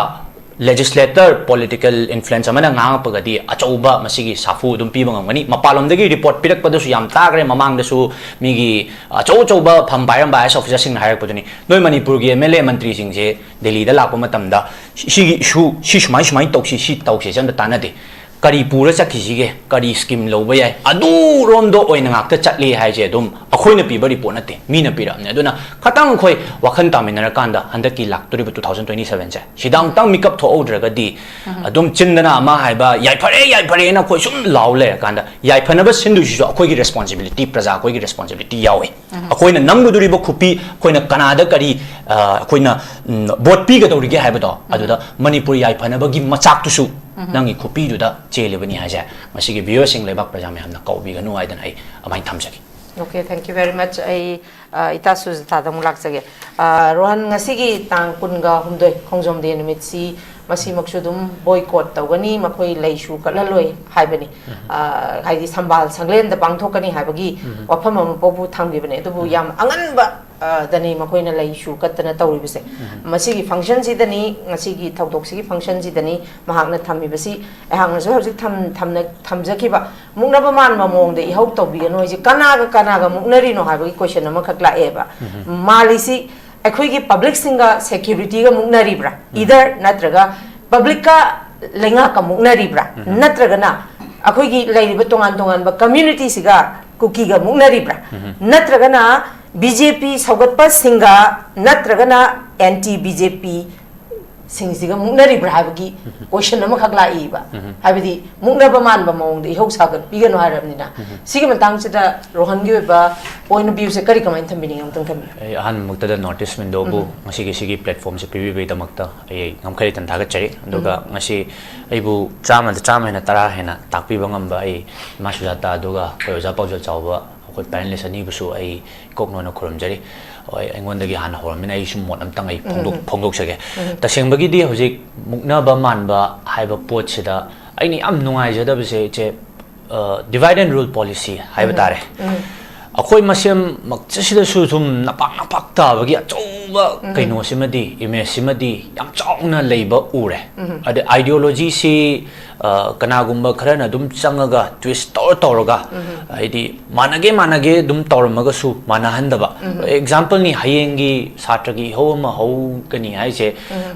ꯂꯦꯖꯤꯁꯂꯦꯇꯔ, ꯄꯣꯂꯤꯇꯤꯀꯦꯜ ꯏꯟꯐ꯭ꯂꯨꯌꯦꯟꯁ ꯑꯃꯅ ꯉꯥꯡꯉꯛꯄꯒꯗꯤ ꯑꯆꯧꯕ ꯃꯁꯤꯒꯤ ꯁꯥꯐꯨ ꯑꯗꯨꯝ ꯄꯤꯕ ꯉꯝꯒꯅꯤ꯫ ꯃꯄꯥꯟꯂꯣꯝꯗꯒꯤ ꯔꯤꯄꯣꯔꯠ ꯄꯤꯔꯛꯄꯗꯁꯨ ꯌꯥꯝ ꯇꯥꯈ꯭ꯔꯦ꯫ ꯃꯃꯥꯡꯗꯁꯨ ꯃꯤꯒꯤ ꯑꯆꯧ ꯑꯆꯧꯕ ꯐꯝ ꯄꯥꯏꯔꯝꯕ ꯑꯥꯏ ꯑꯦꯁ ꯑꯣꯐꯤꯁꯔꯁꯤꯡꯅ ꯍꯥꯏꯔꯛꯄꯗꯨꯅꯤ, "ꯅꯣꯏ ꯃꯅꯤꯄꯨꯔꯒꯤ ꯑꯦꯝ ꯑꯦꯜ ꯑꯦ ꯃꯟꯇ꯭ꯔꯤꯁꯤꯡꯁꯦ ꯗꯦꯜꯂꯤꯗ ꯂꯥꯛꯄ ꯃꯇꯝꯗ ꯁꯤꯒꯤ ꯏꯁꯨ ꯁꯤ ꯁꯨꯃꯥꯏ ꯁꯨꯃꯥꯏꯅ ꯇꯧꯁꯤ, ꯁꯤ ꯇꯧꯁꯤꯁꯦ ꯑꯝꯇ ꯇꯥꯟꯅꯗꯦ꯫ ꯀꯔꯤ ꯄꯨꯔ ꯆꯠꯈꯤꯁꯤꯒꯦ, ꯀꯔꯤ ꯁ꯭ꯀꯤꯝ ꯂꯧꯕ ꯌꯥꯏ, ꯑꯗꯨꯔꯣꯝꯗ ꯑꯣꯏꯅ ꯉꯥꯛꯇ ꯆꯠꯂꯤ" ꯍꯥꯏꯁꯦ ꯑꯗꯨꯝ ꯑꯩꯈꯣꯏꯅ ꯄꯤꯕ ꯔꯤꯄꯣꯔꯠ ꯅꯠꯇꯦ, ꯃꯤꯅ ꯄꯤꯔꯛꯑꯕꯅꯦ꯫ ꯑꯗꯨꯅ ꯈꯇꯪ ꯑꯩꯈꯣꯏ ꯋꯥꯈꯜ ꯇꯥꯃꯤꯟꯅꯔꯀꯥꯟꯗ ꯍꯟꯗꯛꯀꯤ ꯂꯥꯛꯇꯣꯔꯤꯕ ꯇꯨ ꯊꯥꯎꯖꯟ ꯇ꯭ꯋꯦꯟꯇꯤ ꯁꯚꯦꯟꯁꯦ ꯁꯤꯗ ꯑꯃꯨꯛꯇꯪ ꯃꯤꯀꯞ ꯊꯣꯛꯍꯧꯗ꯭ꯔꯒꯗꯤ, ꯑꯗꯨꯝ ꯆꯤꯟꯗꯅ ꯑꯃ ꯍꯥꯏꯕ, "ꯌꯥꯏꯐꯔꯦ, ꯌꯥꯏꯐꯔꯦꯅ" ꯑꯩꯈꯣꯏ ꯁꯨꯝ ꯂꯥꯎ ꯂꯩꯔꯀꯥꯟꯗ ꯌꯥꯏꯐꯅꯕ ꯁꯤꯟꯗꯣꯏꯁꯤꯁꯨ ꯑꯩꯈꯣꯏꯒꯤ ꯔꯦꯁꯄꯣꯟꯁꯤꯕꯤꯂꯤꯇꯤ, ꯄ꯭ꯔꯖꯥ ꯑꯩꯈꯣꯏꯒꯤ ꯔꯦꯁꯄꯣꯟꯁꯤꯕꯤꯂꯤꯇꯤ ꯌꯥꯎꯏ꯫ ꯑꯩꯈꯣꯏꯅ ꯅꯝꯒꯗꯧꯔꯤꯕ ꯈꯨꯄꯤ, ꯑꯩꯈꯣꯏꯅ ꯀꯅꯥꯗ ꯀꯔꯤ, ꯑ, ꯑꯩꯈꯣꯏꯅ, ꯎꯝ, ꯚꯣꯠ ꯄꯤꯒꯗꯧꯔꯤꯒꯦ ꯍꯥꯏꯕꯗꯣ, ꯑꯗꯨꯗ ꯃꯅꯤꯄꯨꯔ ꯌꯥꯏꯐꯅꯕꯒꯤ ꯃꯆꯥꯛꯇꯨꯁꯨ ꯅꯪꯒꯤ ꯈꯨꯄꯤꯗꯨꯗ ꯆꯦꯜꯂꯤꯕꯅꯤ ꯍꯥꯏꯁꯦ ꯉꯁꯤꯒꯤ ꯚ꯭ꯌꯨꯋꯔꯁꯤꯡ, ꯂꯩꯕꯥꯛ ꯄ꯭ꯔꯖꯥ ꯃꯌꯥꯝꯅ ꯀꯥꯎꯕꯤꯒꯅꯨ ꯍꯥꯏꯗꯅ ꯑꯩ ꯑꯗꯨꯃꯥꯏꯅ ꯊꯝꯖꯒꯦ꯫ Okay, thank you very much. ꯑꯩ, ꯑ, ꯏꯇꯥ ꯁꯨꯖꯥꯇꯥꯗ ꯑꯃꯨꯛ ꯂꯥꯛꯆꯒꯦ꯫ ꯑ, ꯔꯣꯍꯟ, ꯉꯁꯤꯒꯤ ꯇꯥꯡ ꯀꯨꯟꯒ ꯍꯨꯝꯗꯣꯏ ꯈꯣꯡꯖꯣꯝ ꯗꯦ ꯅꯨꯃꯤꯠꯁꯤ ꯃꯁꯤꯃꯛꯁꯨ ꯑꯗꯨꯝ ꯕꯣꯏꯀꯣꯠ ꯇꯧꯒꯅꯤ, ꯃꯈꯣꯏ ꯂꯩꯁꯨ ꯀꯠꯍꯜꯂꯣꯏ ꯍꯥꯏꯕꯅꯤ꯫ ꯑ, ꯍꯥꯏꯗꯤ ꯁꯝꯕꯥꯜ ꯁꯪꯂꯦꯟꯗ ꯄꯥꯡꯊꯣꯛꯀꯅꯤ ꯍꯥꯏꯕꯒꯤ ꯋꯥꯐꯝ ꯑꯃ ꯄꯣꯛꯄꯨ ꯊꯝꯈꯤꯕꯅꯦ꯫ ꯑꯗꯨꯕꯨ ꯌꯥꯝ ꯑꯉꯟꯕ, ꯑ, ꯗꯅꯤ ꯃꯈꯣꯏꯅ ꯂꯩꯁꯨ ꯀꯠꯇꯅ ꯇꯧꯔꯤꯕꯁꯦ꯫ ꯃꯁꯤꯒꯤ ꯐꯪꯁꯟꯁꯤꯗꯅꯤ, ꯉꯁꯤꯒꯤ ꯊꯧꯗꯣꯛꯁꯤꯒꯤ ꯐꯪꯁꯟꯁꯤꯗꯅꯤ ꯃꯍꯥꯛꯅ ꯊꯝꯃꯤꯕꯁꯤ꯫ ꯑꯩꯍꯥꯛꯅꯁꯨ ꯍꯧꯖꯤꯛ ꯊꯝ-, ꯊꯝꯅ-, ꯊꯝꯖꯈꯤꯕ ꯃꯨꯛꯅꯕ ꯃꯥꯟꯕ ꯃꯑꯣꯡꯗ ꯏꯍꯧ ꯇꯧꯕꯤꯒꯅꯨ ꯍꯥꯏꯁꯦ ꯀꯅꯥꯒ ꯀꯅꯥꯒ ꯃꯨꯛꯅꯔꯤꯅꯣ ꯍꯥꯏꯕꯒꯤ ꯀꯣꯏꯁꯟ ꯑꯃꯈꯛ ꯂꯥꯛꯑꯦꯕ꯫ ꯃꯥꯜꯂꯤꯁꯤ ꯑꯩꯈꯣꯏꯒꯤ ꯄꯕ꯭ꯂꯤꯛꯁꯤꯡꯒ ꯁꯦꯀ꯭ꯌꯨꯔꯤꯇꯤꯒ ꯃꯨꯛꯅꯔꯤꯕ꯭ꯔꯥ? Either ꯅꯠꯇ꯭ꯔꯒ ꯄꯕ꯭ꯂꯤꯛꯀ ꯂꯩꯉꯥꯛꯀ ꯃꯨꯛꯅꯔꯤꯕ꯭ꯔꯥ? ꯅꯠꯇ꯭ꯔꯒꯅ ꯑꯩꯈꯣꯏꯒꯤ ꯂꯩꯔꯤꯕ ꯇꯣꯉꯥꯟ ꯇꯣꯉꯥꯟꯕ ꯀꯝꯃ꯭ꯌꯨꯅꯤꯇꯤꯁꯤꯒ, ꯀꯨꯀꯤꯒ ꯃꯨꯛꯅꯔꯤꯕ꯭ꯔꯥ? ꯅꯠꯇ꯭ꯔꯒꯅ ꯕꯤ ꯖꯦ ꯄꯤ ꯁꯧꯒꯠꯄꯁꯤꯡꯒ, ꯅꯠꯇ꯭ꯔꯒꯅ ꯑꯦꯟꯇꯤ ꯕꯤ ꯖꯦ ꯄꯤ ꯁꯤꯡꯁꯤꯒ ꯃꯨꯛꯅꯔꯤꯕ꯭ꯔꯥ ꯍꯥꯏꯕꯒꯤ ꯀꯣꯏꯁꯟ ꯑꯃꯈꯛ ꯂꯥꯛꯏꯕ꯫ ꯍꯥꯏꯕꯗꯤ ꯃꯨꯛꯅꯕ ꯃꯥꯟꯕ ꯃꯑꯣꯡꯗ ꯏꯍꯧ ꯁꯥꯒꯠꯄꯤꯒꯅꯨ ꯍꯥꯏꯔꯕꯅꯤꯅ꯫ ꯁꯤꯒꯤ ꯃꯇꯥꯡꯁꯤꯗ ꯔꯣꯍꯟꯒꯤ ꯑꯣꯏꯕ ꯄꯣꯏꯟ ꯑꯣꯐ ꯚ꯭ꯌꯨꯁꯦ ꯀꯔꯤ, ꯀꯃꯥꯏꯅ ꯊꯝꯕꯤꯅꯤꯡꯉꯤ? ꯑꯃꯇꯪ ꯊꯝꯕꯤꯌꯨ꯫ ꯑꯩ ꯑꯍꯥꯟꯕꯃꯛꯇꯗ ꯅꯣꯔꯠ ꯏꯁ ꯋꯤꯟꯗꯣꯕꯨ ꯉꯁꯤꯒꯤ ꯁꯤꯒꯤ ꯄ꯭ꯂꯦꯠꯐꯣꯝꯁꯦ ꯄꯤꯕꯤꯕꯒꯤꯗꯃꯛꯇ ꯑꯩ ꯉꯝꯈꯩ ꯂꯩꯇꯅ ꯊꯥꯒꯠꯆꯔꯤ꯫ ꯑꯗꯨꯒ ꯉꯁꯤ ꯑꯩꯕꯨ ꯆꯥꯝꯃꯗ ꯆꯥꯝꯃ ꯍꯦꯟꯅ ꯇꯔꯥ ꯍꯦꯟꯅ ꯇꯥꯛꯄꯤꯕ ꯉꯝꯕ ꯑꯩ ꯏꯃꯥ ꯁꯨꯖꯥꯇꯥ ꯑꯗꯨꯒ ꯑꯩꯈꯣꯏ ꯑꯣꯖꯥ ꯄꯥꯎꯖꯦꯜ ꯆꯥꯎꯕ, ꯑꯩꯈꯣꯏ ꯄꯦꯅꯦꯂꯤꯁ ꯑꯅꯤꯕꯨꯁꯨ ꯑꯩ ꯏꯀꯣꯛ ꯅꯣꯟꯅ ꯈꯨꯔꯨꯝꯖꯔꯤ꯫ ꯍꯣꯏ, ꯑꯩꯉꯣꯟꯗꯒꯤ ꯍꯥꯟꯅ ꯍꯧꯔꯝꯃꯤꯅ ꯑꯩꯁꯨ ꯃꯣꯠ ꯑꯝꯇꯪ ꯑꯩ ꯐꯣꯡꯗꯣꯛ ꯐꯣꯡꯗꯣꯛꯆꯒꯦ꯫ ꯇꯁꯦꯡꯕꯒꯤꯗꯤ ꯍꯧꯖꯤꯛ ꯃꯨꯛꯅꯕ ꯃꯥꯟꯕ ꯍꯥꯏꯕ ꯄꯣꯠꯁꯤꯗ ꯑꯩꯅ ꯌꯥꯝ ꯅꯨꯡꯉꯥꯏꯖꯗꯕꯁꯦ, ꯏꯆꯦ, divide and rule policy ꯍꯥꯏꯕ ꯇꯥꯔꯦ꯫ ꯑꯩꯈꯣꯏ ꯃꯁꯦꯟꯃꯛꯇꯁꯤꯗꯁꯨ ꯁꯨꯝ ꯅꯄꯥꯛ ꯅꯄꯥꯛ ꯇꯥꯕꯒꯤ ꯑꯆꯧꯕ ꯀꯩꯅꯣꯁꯤꯃꯗꯤ, ꯏꯃꯦꯖꯁꯤꯃꯗꯤ ꯌꯥꯝ ꯆꯥꯎꯅ ꯂꯩꯕ ꯎꯔꯦ꯫ ꯑꯗꯩ ꯑꯥꯏꯗꯤꯌꯣꯂꯣꯖꯤꯁꯤ, ꯑ, ꯀꯅꯥꯒꯨꯝꯕ ꯈꯔꯅ ꯑꯗꯨꯝ ꯆꯪꯉꯒ ꯇ꯭ꯋꯤꯁ ꯇꯧꯔ ꯇꯧꯔꯒ, ꯍꯥꯏꯗꯤ ꯃꯥꯟꯅꯒꯦ ꯃꯥꯟꯅꯒꯦ ꯑꯗꯨꯝ ꯇꯧꯔꯝꯃꯒꯁꯨ ꯃꯥꯟꯅꯍꯟꯗꯕ꯫ ꯑꯦꯛꯖꯥꯝꯄꯜꯅꯤ, ꯍꯌꯦꯡꯒꯤ ꯁꯥꯇ꯭ꯔꯒꯤ ꯏꯍꯧ ꯑꯃ ꯍꯧꯒꯅꯤ ꯍꯥꯏꯁꯦ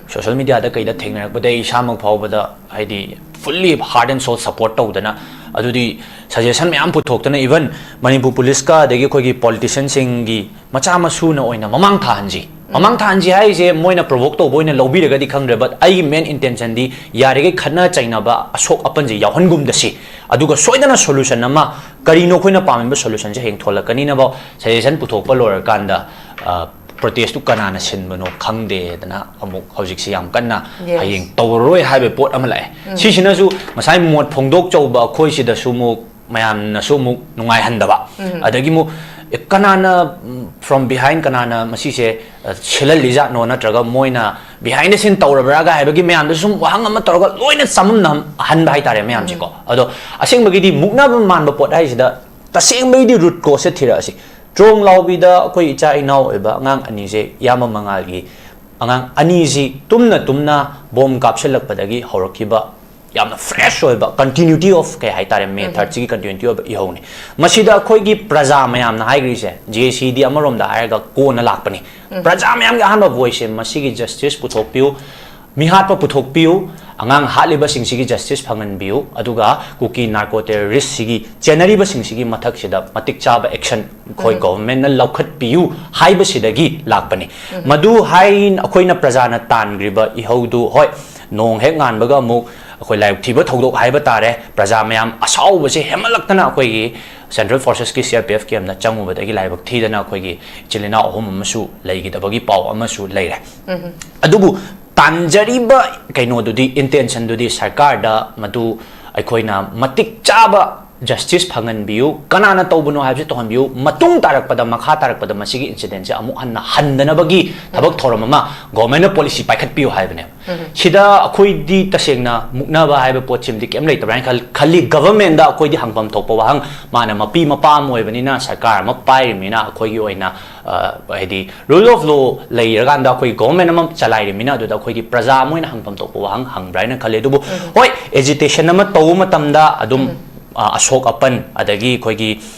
ꯁꯣꯁꯤꯌꯦꯜ ꯃꯤꯗꯤꯌꯥꯗ ꯀꯩꯗ ꯊꯦꯡꯅꯔꯛꯄꯗ ꯑꯩ ꯏꯁꯥꯃꯛ ꯐꯥꯎꯕꯗ ꯍꯥꯏꯗꯤ fully heart and soul support ꯇꯧꯗꯅ, ꯑꯗꯨꯗꯤ ꯁꯖꯦꯁꯟ ꯃꯌꯥꯝ ꯄꯨꯊꯣꯛꯇꯅ, ꯏꯚꯟ ꯃꯅꯤꯄꯨꯔ ꯄꯨꯂꯤꯁꯀ ꯑꯗꯒꯤ ꯑꯩꯈꯣꯏꯒꯤ ꯄꯣꯂꯤꯇꯤꯁꯤꯌꯟꯁꯤꯡꯒꯤ ꯃꯆꯥ ꯃꯁꯨꯅ ꯑꯣꯏꯅ ꯃꯃꯥꯡ ꯊꯥꯍꯟꯁꯤ꯫ ꯃꯃꯥꯡ ꯊꯥꯍꯟꯁꯤ ꯍꯥꯏꯔꯤꯁꯦ ꯃꯣꯏꯅ ꯄ꯭ꯔꯣꯚꯣꯛ ꯇꯧꯕ ꯑꯣꯏꯅ ꯂꯧꯕꯤꯔꯒꯗꯤ ꯈꯪꯗ꯭ꯔꯦ, but ꯑꯩꯒꯤ ꯃꯦꯟ ꯏꯟꯇꯦꯟꯁꯟꯗꯤ ꯌꯥꯔꯤꯈꯩ ꯈꯠꯅ ꯆꯩꯅꯕ, ꯑꯁꯣꯛ ꯑꯄꯟꯁꯦ ꯌꯥꯎꯍꯟꯒꯨꯝꯗꯁꯤ, ꯑꯗꯨꯒ ꯁꯣꯏꯗꯅ ꯁꯣꯂꯨꯁꯟ ꯑꯃ, ꯀꯔꯤꯅꯣ ꯑꯩꯈꯣꯏꯅ ꯄꯥꯝꯃꯤꯕ ꯁꯣꯂꯨꯁꯟꯁꯦ ꯍꯌꯦꯡ ꯊꯣꯛꯂꯛꯀꯅꯤꯅꯐꯥꯎ ꯁꯖꯦꯁꯟ ꯄꯨꯊꯣꯛꯄ ꯂꯣꯏꯔꯀꯥꯟꯗ, ꯑ, ꯄ꯭ꯔꯣꯇꯦꯁꯇꯨ ꯀꯅꯥꯅ ꯁꯤꯟꯕꯅꯣ ꯈꯪꯗꯦꯗꯅ ꯑꯃꯨꯛ ꯍꯧꯖꯤꯛꯁꯤ ꯌꯥꯝ ꯀꯟꯅ Yes. ꯍꯌꯦꯡ ꯇꯧꯔꯔꯣꯏ ꯍꯥꯏꯕ ꯄꯣꯠ ꯑꯃ ꯂꯥꯛꯑꯦ꯫ ꯁꯤꯁꯤꯅꯁꯨ ꯉꯁꯥꯏ ꯃꯣꯠ ꯐꯣꯡꯗꯣꯛꯆꯧꯕ ꯑꯩꯈꯣꯏꯁꯤꯗꯁꯨ ꯑꯃꯨꯛ ꯃꯌꯥꯝꯅꯁꯨ ꯑꯃꯨꯛ ꯅꯨꯡꯉꯥꯏꯍꯟꯗꯕ꯫ ꯑꯗꯒꯤ ꯑꯃꯨꯛ, ꯑꯦ, ꯀꯅꯥꯅ, ꯎꯝ, from behind ꯀꯅꯥꯅ ꯃꯁꯤꯁꯦ, ꯑ, ꯁꯤꯜꯍꯜꯂꯤꯖꯥꯠꯅꯣ, ꯅꯠꯇ꯭ꯔꯒ ꯃꯣꯏꯅ behind the scene ꯇꯧꯔꯕ꯭ꯔꯥꯒ ꯍꯥꯏꯕꯒꯤ ꯃꯌꯥꯝꯗꯁꯨ ꯁꯨꯝ ꯋꯥꯍꯪ ꯑꯃ ꯇꯧꯔꯒ ꯂꯣꯏꯅ ꯆꯃꯝꯅꯍꯟꯕ ꯍꯥꯏꯇꯥꯔꯦ ꯃꯌꯥꯝꯁꯦꯀꯣ꯫ ꯑꯗꯣ ꯑꯁꯦꯡꯕꯒꯤꯗꯤ ꯃꯨꯛꯅꯕ ꯃꯥꯟꯕ ꯄꯣꯠ ꯍꯥꯏꯁꯤꯗ ꯇꯁꯦꯡꯕꯒꯤꯗꯤ ꯔꯨꯠ ꯀꯣꯁꯁꯦ ꯊꯤꯔꯛꯑꯁꯤ꯫ ꯇ꯭ꯔꯣꯡ ꯂꯥꯎꯕꯤꯗ ꯑꯩꯈꯣꯏ ꯏꯆꯥ ꯏꯅꯥꯎ ꯑꯣꯏꯕ ꯑꯉꯥꯡ ꯑꯅꯤꯁꯦ, ꯏꯌꯥꯝꯕ ꯃꯉꯥꯜꯒꯤ ꯑꯉꯥꯡ ꯑꯅꯤꯁꯤ ꯇꯨꯝꯅ ꯇꯨꯝꯅ ꯕꯣꯝ ꯀꯥꯞꯁꯤꯜꯂꯛꯄꯗꯒꯤ ꯍꯧꯔꯛꯈꯤꯕ ꯌꯥꯝꯅ fresh ꯑꯣꯏꯕ continuity of ꯀꯩ ꯍꯥꯏꯇꯥꯔꯦ, ꯃꯦ ꯊꯥꯔꯠꯁꯤꯒꯤ continuity ꯑꯣꯏꯕ ꯏꯍꯧꯅꯤ꯫ ꯃꯁꯤꯗ ꯑꯩꯈꯣꯏꯒꯤ ꯄ꯭ꯔꯖꯥ ꯃꯌꯥꯝꯅ ꯍꯥꯏꯈ꯭ꯔꯤꯁꯦ, ꯖꯦ ꯑꯦ ꯁꯤꯗꯤ ꯑꯃꯔꯣꯝꯗ ꯍꯥꯏꯔꯒ ꯀꯣꯟꯅ ꯂꯥꯛꯄꯅꯤ꯫ ꯄ꯭ꯔꯖꯥ ꯃꯌꯥꯝꯒꯤ ꯑꯍꯥꯟꯕ ꯚꯣꯏꯁꯁꯦ, ꯃꯁꯤꯒꯤ ꯖꯁꯇꯤꯁ ꯄꯨꯊꯣꯛꯄꯤꯌꯨ, ꯃꯤꯍꯥꯠꯄ ꯄꯨꯊꯣꯛꯄꯤꯌꯨ, ꯑꯉꯥꯡ ꯍꯥꯠꯂꯤꯕꯁꯤꯡꯁꯤꯒꯤ ꯖꯁꯇꯤꯁ ꯐꯪꯍꯟꯕꯤꯌꯨ, ꯑꯗꯨꯒ ꯀꯨꯀꯤ ꯅꯥꯔꯀꯣ ꯇꯦꯔꯣꯔꯤꯁ꯭ꯠꯁꯤꯒꯤ ꯆꯦꯟꯅꯔꯤꯕꯁꯤꯡꯁꯤꯒꯤ ꯃꯊꯛꯁꯤꯗ ꯃꯇꯤꯛ ꯆꯥꯕ ꯑꯦꯛꯁꯟ ꯑꯩꯈꯣꯏ ꯎꯝ꯫ ꯒꯣꯚꯔꯟꯃꯦꯟꯠꯅ ꯂꯧꯈꯠꯄꯤꯌꯨ ꯍꯥꯏꯕꯁꯤꯗꯒꯤ ꯂꯥꯛꯄꯅꯤ꯫ ꯎꯝ꯫ ꯃꯗꯨ ꯍꯥꯏ ꯑꯩꯈꯣꯏꯅ ꯄ꯭ꯔꯖꯥꯅ ꯇꯥꯟꯈ꯭ꯔꯤꯕ ꯏꯍꯧꯗꯨ, ꯍꯣꯏ, ꯅꯣꯡ ꯍꯦꯛ ꯉꯥꯟꯕꯒ ꯑꯃꯨꯛ ꯑꯩꯈꯣꯏ ꯂꯥꯏꯕꯛ ꯊꯤꯕ ꯊꯧꯗꯣꯛ ꯍꯥꯏꯕ ꯇꯥꯔꯦ, ꯄ꯭ꯔꯖꯥ ꯃꯌꯥꯝ ꯑꯁꯥꯎꯕꯁꯦ ꯍꯦꯟꯃꯠꯂꯛꯇꯅ ꯑꯩꯈꯣꯏꯒꯤ central ꯐꯣꯔꯁꯦꯁꯀꯤ C R P F ꯀꯦꯝꯞꯇ ꯆꯪꯉꯨꯕꯗꯒꯤ ꯂꯥꯏꯕꯛ ꯊꯤꯗꯅ ꯑꯩꯈꯣꯏꯒꯤ ꯏꯆꯤꯜ ꯏꯅꯥꯎ ꯑꯍꯨꯝ ꯑꯃꯁꯨ ꯂꯩꯈꯤꯗꯕꯒꯤ ꯄꯥꯎ ꯑꯃꯁꯨ ꯂꯩꯔꯦ꯫ ꯎꯝ꯫ ꯑꯗꯨꯕꯨ ꯇꯥꯟꯖꯔꯤꯕ ꯀꯩꯅꯣꯗꯨꯗꯤ, ꯏꯟꯇꯦꯟꯁꯟꯗꯨꯗꯤ ꯁꯔꯀꯥꯔꯗ ꯃꯗꯨ ꯑꯩꯈꯣꯏꯅ ꯃꯇꯤꯛ ꯆꯥꯕ ꯖꯁꯇꯤꯁ ꯐꯪꯍꯟꯕꯤꯌꯨ, ꯀꯅꯥꯅ ꯇꯧꯕꯅꯣ ꯍꯥꯏꯕꯁꯤ ꯇꯧꯍꯟꯕꯤꯌꯨ, ꯃꯇꯨꯡ ꯇꯥꯔꯛꯄꯗ, ꯃꯈꯥ ꯇꯥꯔꯛꯄꯗ ꯃꯁꯤꯒꯤ ꯏꯟꯁꯤꯗꯦꯟꯁꯦ ꯑꯃꯨꯛ ꯍꯟꯅ ꯍꯟꯗꯅꯕꯒꯤ ꯊꯕꯛ ꯊꯧꯔꯝ ꯑꯃ ꯒꯣꯚꯔꯟꯃꯦꯟꯠꯅ ꯄꯣꯂꯤꯁꯤ ꯄꯥꯏꯈꯠꯄꯤꯌꯨ ꯍꯥꯏꯕꯅꯦꯕ꯫ ꯎꯝ꯫ ꯁꯤꯗ ꯑꯩꯈꯣꯏꯗꯤ ꯇꯁꯦꯡꯅ ꯃꯨꯛꯅꯕ ꯍꯥꯏꯕ ꯄꯣꯠꯁꯤꯃꯗꯤ ꯀꯩꯝ ꯂꯩꯇꯕ꯭ꯔꯥ ꯍꯥꯏꯅ ꯈꯜ-, ꯈꯜꯂꯤ꯫ ꯒꯚꯔꯟꯃꯦꯟꯠꯗ ꯑꯩꯈꯣꯏꯗꯤ ꯍꯪꯐꯝ ꯊꯣꯛꯄ ꯋꯥꯍꯪ, ꯃꯥꯅ ꯃꯄꯤ ꯃꯄꯥ ꯑꯃ ꯑꯣꯏꯕꯅꯤꯅ, ꯁꯔꯀꯥꯔ ꯑꯃ ꯄꯥꯏꯔꯤꯕꯅꯤꯅ, ꯑꯩꯈꯣꯏꯒꯤ ꯑꯣꯏꯅ, ꯑ, ꯍꯥꯏꯗꯤ, ꯔꯨꯜ ꯑꯣꯐ ꯂꯣ ꯂꯩꯔꯀꯥꯟꯗ ꯑꯩꯈꯣꯏ ꯒꯣꯚꯔꯟꯃꯦꯟꯠ ꯑꯃ ꯆꯂꯥꯏꯔꯤꯕꯅꯤꯅ, ꯑꯗꯨꯗ ꯑꯩꯈꯣꯏꯒꯤ ꯄ꯭ꯔꯖꯥ ꯑꯃ ꯑꯣꯏꯅ ꯍꯪꯐꯝ ꯊꯣꯛꯄ ꯋꯥꯍꯪ ꯍꯪꯕ꯭ꯔꯥ ꯍꯥꯏꯅ ꯈꯜꯂꯤ꯫ ꯑꯗꯨꯕꯨ, ꯎꯝ꯫ ꯍꯣꯏ, ꯑꯦꯖꯤꯇꯦꯁꯟ ꯑꯃ ꯇꯧꯕ ꯃꯇꯝꯗ ꯑꯗꯨꯝ, ꯎꯝ꯫ ꯑ, ꯑꯁꯣꯛ ꯑꯄꯟ, ꯑꯗꯒꯤ ꯑꯩꯈꯣꯏꯒꯤ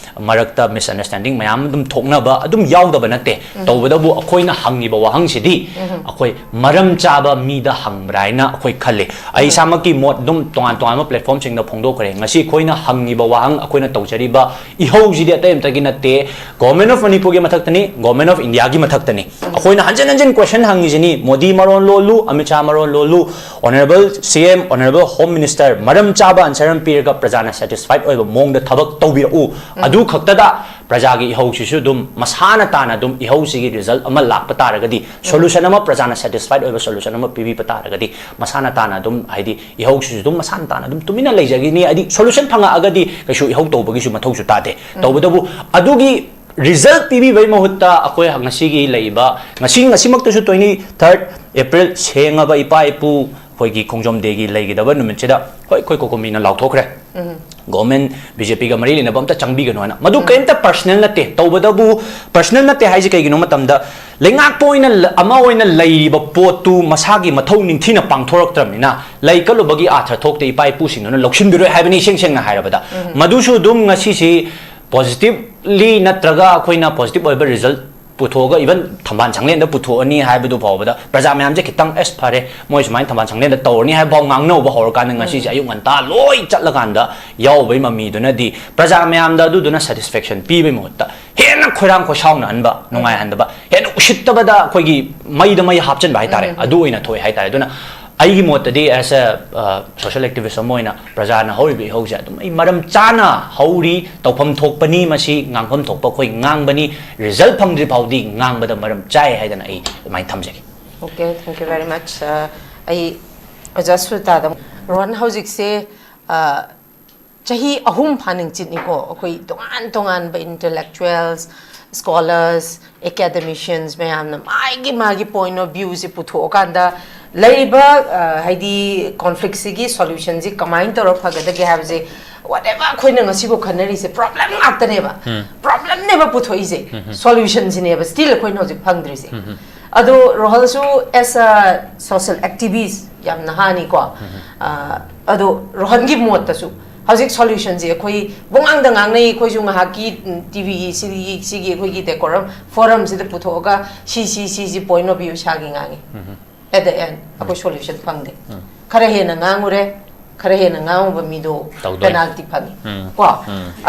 ꯃꯔꯛꯇ ꯃꯤꯁꯑꯟꯗꯔꯁ꯭ꯇꯦꯟꯗꯤꯡ ꯃꯌꯥꯝ ꯑꯗꯨꯝ ꯊꯣꯛꯅꯕ ꯑꯗꯨꯝ ꯌꯥꯎꯗꯕ ꯅꯠꯇꯦ꯫ ꯎꯝ꯫ ꯇꯧꯕꯇꯕꯨ ꯑꯩꯈꯣꯏꯅ ꯍꯪꯉꯤꯕ ꯋꯥꯍꯪꯁꯤꯗꯤ ꯎꯝ꯫ ꯑꯩꯈꯣꯏ ꯃꯔꯝ ꯆꯥꯕ ꯃꯤꯗ ꯍꯪꯕ꯭ꯔꯥ ꯍꯥꯏꯅ ꯑꯩꯈꯣꯏ ꯈꯜꯂꯤ꯫ ꯑꯩ ꯎꯝ꯫ ꯏꯁꯥꯃꯛꯀꯤ ꯃꯣꯠ ꯑꯗꯨꯝ ꯇꯣꯉꯥꯟ ꯇꯣꯉꯥꯟꯕ ꯄ꯭ꯂꯦꯠꯐꯣꯔꯝꯁꯤꯡꯗ ꯐꯣꯡꯗꯣꯛꯈ꯭ꯔꯦ꯫ ꯉꯁꯤ ꯑꯩꯈꯣꯏꯅ ꯍꯪꯉꯤꯕ ꯋꯥꯍꯪ, ꯑꯩꯈꯣꯏꯅ ꯇꯧꯖꯔꯤꯕ ꯏꯍꯧꯁꯤꯗꯤ ꯑꯇꯩ ꯑꯝꯇꯒꯤ ꯅꯠꯇꯦ, ꯒꯣꯚꯔꯟꯃꯦꯟꯠ ꯑꯣꯐ ꯃꯅꯤꯄꯨꯔꯒꯤ ꯃꯊꯛꯇꯅꯤ, ꯒꯣꯚꯔꯟꯃꯦꯟꯠ ꯑꯣꯐ ꯏꯟꯗꯤꯌꯥꯒꯤ ꯃꯊꯛꯇꯅꯤ꯫ ꯎꯝ꯫ ꯑꯩꯈꯣꯏꯅ ꯍꯟꯖꯤꯟ ꯍꯟꯖꯤꯟ ꯀꯣꯏꯁꯟ ꯍꯪꯉꯤꯁꯤꯅꯤ, ꯃꯣꯗꯤ ꯃꯔꯣꯟ ꯂꯣꯜꯂꯨ, ꯑꯃꯤꯠ ꯁꯥꯍ ꯃꯔꯣꯟ ꯂꯣꯜꯂꯨ, ꯑꯣꯅꯔꯦꯕꯜ ꯁꯤ ꯑꯦꯝ, ꯑꯣꯅꯔꯦꯕꯜ ꯍꯣꯝ ꯃꯤꯅꯤꯁꯇꯔ, ꯃꯔꯝ ꯆꯥꯕ ꯑꯟꯁꯔ ꯑꯃ ꯄꯤꯔꯒ ꯄ꯭ꯔꯖꯥꯅ ꯁꯦꯇꯤꯁꯐꯥꯏꯗ ꯑꯣꯏꯕ ꯃꯑꯣꯡꯗ ꯊꯕꯛ ꯇꯧꯕꯤꯔꯛꯎ꯫ ꯎꯝ꯫ ꯑꯗꯨ ꯈꯛꯇꯗ ꯄ꯭ꯔꯖꯥꯒꯤ ꯏꯍꯧꯁꯤꯁꯨ ꯑꯗꯨꯝ ꯃꯁꯥꯅ ꯇꯥꯅ ꯑꯗꯨꯝ ꯏꯍꯧꯁꯤꯒꯤ ꯔꯤꯖꯜꯠ ꯑꯃ ꯂꯥꯛꯄ ꯇꯥꯔꯒꯗꯤ, ꯎꯝ꯫ ꯁꯣꯂꯨꯁꯟ ꯑꯃ, ꯄ꯭ꯔꯖꯥꯅ ꯁꯦꯇꯤꯁꯐꯥꯏꯗ ꯑꯣꯏꯕ ꯁꯣꯂꯨꯁꯟ ꯑꯃ ꯄꯤꯕꯤꯕ ꯇꯥꯔꯒꯗꯤ, ꯃꯁꯥꯅ ꯇꯥꯅ ꯑꯗꯨꯝ, ꯍꯥꯏꯗꯤ, ꯏꯍꯧꯁꯤꯁꯨ ꯑꯗꯨꯝ ꯃꯁꯥꯅ ꯇꯥꯅ ꯑꯗꯨꯝ ꯇꯨꯃꯤꯟꯅ ꯂꯩꯖꯈꯤꯅꯤ꯫ ꯍꯥꯏꯗꯤ, ꯁꯣꯂꯨꯁꯟ ꯐꯪꯉꯛꯑꯒꯗꯤ ꯀꯩꯁꯨ ꯏꯍꯧ ꯇꯧꯕꯒꯤꯁꯨ ꯃꯊꯧꯁꯨ ꯇꯥꯗꯦ꯫ ꯎꯝ꯫ ꯇꯧꯕꯇꯕꯨ ꯑꯗꯨꯒꯤ ꯔꯤꯖꯜꯠ ꯄꯤꯕꯤꯕꯒꯤ ꯃꯍꯨꯠꯇ ꯑꯩꯈꯣꯏ ꯉꯁꯤꯒꯤ ꯂꯩꯔꯤꯕ, ꯉꯁꯤ, ꯉꯁꯤꯃꯛꯇꯁꯨ twenty third April ꯁꯦꯡꯉꯕ ꯏꯄꯥ ꯏꯄꯨ ꯑꯩꯈꯣꯏꯒꯤ ꯈꯣꯡꯖꯣꯝ ꯗꯦꯒꯤ ꯂꯩꯒꯗꯕ ꯅꯨꯃꯤꯠꯁꯤꯗ, ꯍꯣꯏ, ꯑꯩꯈꯣꯏ ꯀꯣꯀꯣꯃꯤꯅ ꯂꯥꯎꯊꯣꯛꯈ꯭ꯔꯦ꯫ ꯎꯝ꯫ ꯒꯣꯚꯔꯟꯃꯦꯟꯠ, ꯕꯤ ꯖꯦ ꯄꯤꯒ ꯃꯔꯤ ꯂꯩꯅꯕ ꯑꯝꯇ ꯆꯪꯕꯤꯒꯅꯨ ꯍꯥꯏꯅ꯫ ꯃꯗꯨ ꯎꯝ꯫ ꯀꯔꯤꯝꯇ ꯄꯔꯁꯅꯦꯜ ꯅꯠꯇꯦ꯫ ꯇꯧꯕꯇꯕꯨ ꯄꯔꯁꯅꯦꯜ ꯅꯠꯇꯦ ꯍꯥꯏꯁꯦ ꯀꯩꯒꯤꯅꯣ ꯃꯇꯝꯗ, ꯂꯩꯉꯥꯛꯄ ꯑꯣꯏꯅ ꯂ-, ꯑꯃ ꯑꯣꯏꯅ ꯂꯩꯔꯤꯕ ꯄꯣꯠꯇꯨ ꯃꯁꯥꯒꯤ ꯃꯊꯧ ꯅꯤꯡꯊꯤꯅ ꯄꯥꯡꯊꯣꯔꯛꯇ꯭ꯔꯕꯅꯤꯅ, ꯂꯩ ꯀꯠꯂꯨꯕꯒꯤ ꯑꯥꯔꯊ ꯊꯣꯛꯇꯦ, ꯏꯄꯥ ꯏꯄꯨꯁꯤꯡꯗꯨꯅ ꯂꯧꯁꯤꯟꯕꯤꯔꯣꯏ ꯍꯥꯏꯕꯅꯤ, ꯏꯁꯦꯡ ꯁꯦꯡꯅ ꯍꯥꯏꯔꯕꯗ꯫ ꯎꯝ꯫ ꯃꯗꯨꯁꯨ ꯑꯗꯨꯝ ꯉꯁꯤꯁꯤ ꯄꯣꯖꯤꯇꯤꯚꯂꯤ ꯅꯠꯇ꯭ꯔꯒ ꯑꯩꯈꯣꯏꯅ ꯄꯣꯖꯤꯇꯤꯚ ꯑꯣꯏꯕ ꯔꯤꯖꯜꯠ ꯄꯨꯊꯣꯛꯑꯒ, even ꯊꯝꯕꯥꯜ ꯁꯪꯂꯦꯟꯗ ꯄꯨꯊꯣꯛꯑꯅꯤ ꯍꯥꯏꯕꯗꯨ ꯐꯥꯎꯕꯗ ꯄ꯭ꯔꯖꯥ ꯃꯌꯥꯝꯁꯦ ꯈꯤꯇꯪ, "ꯑꯁ, ꯐꯔꯦ, ꯃꯣꯏ ꯁꯨꯃꯥꯏꯅ ꯊꯝꯕꯥꯜ ꯁꯪꯂꯦꯟꯗ ꯇꯧꯔꯅꯤ" ꯍꯥꯏꯕ ꯐꯥꯎ ꯉꯥꯡꯅꯍꯧꯕ ꯍꯧꯔꯀꯥꯟꯗ, ꯉꯁꯤꯁꯦ ꯑꯌꯨꯛ ꯉꯟꯇꯥ ꯂꯣꯏ ꯆꯠꯂꯀꯥꯟꯗ ꯌꯥꯎꯕꯩ ꯃꯃꯤꯗꯨꯅꯗꯤ ꯄ꯭ꯔꯖꯥ ꯃꯌꯥꯝꯗ ꯑꯗꯨꯗꯨꯅ satisfaction ꯄꯤꯕꯩ ꯃꯍꯨꯠꯇ ꯍꯦꯟꯅ ꯈꯣꯏꯔꯥꯡ ꯈꯣꯏꯁꯥꯎꯅꯍꯟꯕ, ꯅꯨꯡꯉꯥꯏꯍꯟꯗꯕ, ꯍꯦꯟꯅ ꯎꯁꯤꯠꯇꯕꯗ ꯑꯩꯈꯣꯏꯒꯤ ꯃꯩꯗ ꯃꯩ ꯍꯥꯞꯆꯤꯟꯕ ꯍꯥꯏꯇꯥꯔꯦ, ꯑꯗꯨ ꯑꯣꯏꯅ ꯊꯣꯛꯑꯦ ꯍꯥꯏꯇꯥꯔꯦ꯫ ꯑꯗꯨꯅ ꯑꯩꯒꯤ ꯃꯣꯠꯇꯗꯤ, as a, uh, social activist ꯑꯃ ꯑꯣꯏꯅ, ꯄ꯭ꯔꯖꯥꯅ ꯍꯧꯔꯤꯕ ꯏꯍꯧꯁꯦ ꯑꯗꯨꯝ ꯑꯩ ꯃꯔꯝ ꯆꯥꯅ ꯍꯧꯔꯤ, ꯇꯧꯐꯝ ꯊꯣꯛꯄꯅꯤ, ꯃꯁꯤ ꯉꯥꯡꯐꯝ ꯊꯣꯛꯄ ꯑꯩꯈꯣꯏ ꯉꯥꯡꯕꯅꯤ, result ꯐꯪꯗ꯭ꯔꯤ ꯐꯥꯎꯗꯤ ꯉꯥꯡꯕꯗ ꯃꯔꯝ ꯆꯥꯏ ꯍꯥꯏꯗꯅ ꯑꯩ ꯑꯗꯨꯃꯥꯏꯅ ꯊꯝꯖꯒꯦ꯫ Okay, thank you very much. Uh, ꯑꯩ ꯑꯣꯖꯥ ꯁꯨꯜꯇꯥꯗ, ꯔꯣꯍꯟ, ꯍꯧꯖꯤꯛꯁꯦ, uh, ꯆꯍꯤ ꯑꯍꯨꯝ ꯐꯥꯅꯤꯡꯆꯤꯠꯅꯤꯀꯣ, ꯑꯩꯈꯣꯏ ꯇꯣꯉꯥꯟ ꯇꯣꯉꯥꯟꯕ intellectuals, scholars, academicians ꯃꯌꯥꯝꯅ ꯃꯥꯒꯤ ꯃꯥꯒꯤ point of view ꯁꯦ ꯄꯨꯊꯣꯛꯑꯀꯥꯟꯗ ꯂꯩꯔꯤꯕ, ꯑ, ꯍꯥꯏꯗꯤ, conflict ꯁꯤꯒꯤ solution ꯁꯤ ꯀꯃꯥꯏꯅ ꯇꯧꯔ ꯐꯒꯗꯒꯦ ꯍꯥꯏꯕꯁꯦ, whatever ꯑꯩꯈꯣꯏꯅ ꯉꯁꯤꯐꯥꯎ ꯈꯟꯅꯔꯤꯁꯦ problem ꯉꯥꯛꯇꯅꯦꯕ꯫ Problem ꯅꯦꯕ ꯄꯨꯊꯣꯛꯏꯁꯦ, solution ꯁꯤꯅꯦꯕ still ꯑꯩꯈꯣꯏꯅ ꯍꯧꯖꯤꯛ ꯐꯪꯗ꯭ꯔꯤꯁꯦ꯫ ꯑꯗꯣ ꯔꯣꯍꯜꯁꯨ as a social activist, ꯌꯥꯝ ꯅꯍꯥꯅꯤꯀꯣ꯫ ꯑ, ꯑꯗꯣ ꯔꯣꯍꯟꯒꯤ ꯃꯣꯠꯇꯁꯨ ꯍꯧꯖꯤꯛ solution ꯁꯦ ꯑꯩꯈꯣꯏ ꯄꯨꯡꯉꯥꯡꯗ ꯉꯥꯡꯅꯩ, ꯑꯩꯈꯣꯏꯁꯨ ꯉꯥꯏꯍꯥꯛꯀꯤ, ꯎꯝ, ꯇꯤ ꯚꯤꯒꯤ ꯁꯤꯒꯤ, ꯁꯤꯒꯤ ꯑꯩꯈꯣꯏꯒꯤ decorum forum ꯁꯤꯗ ꯄꯨꯊꯣꯛꯑꯒ ꯁꯤ, ꯁꯤ, ꯁꯤ, ꯁꯤ point of view ꯏꯁꯥꯒꯤ ꯉꯥꯡꯉꯤ꯫ At the end ꯑꯩꯈꯣꯏ solution ꯐꯪꯗꯦ꯫ ꯈꯔ ꯍꯦꯟꯅ ꯉꯥꯡꯉꯨꯔꯦ, ꯈꯔ ꯍꯦꯟꯅ ꯉꯥꯡꯉꯨꯕ ꯃꯤꯗꯣ ꯇꯧꯗꯣꯏꯅꯤ꯫ Penalty ꯐꯪꯉꯤ꯫ ꯎꯝ꯫ ꯀꯣ?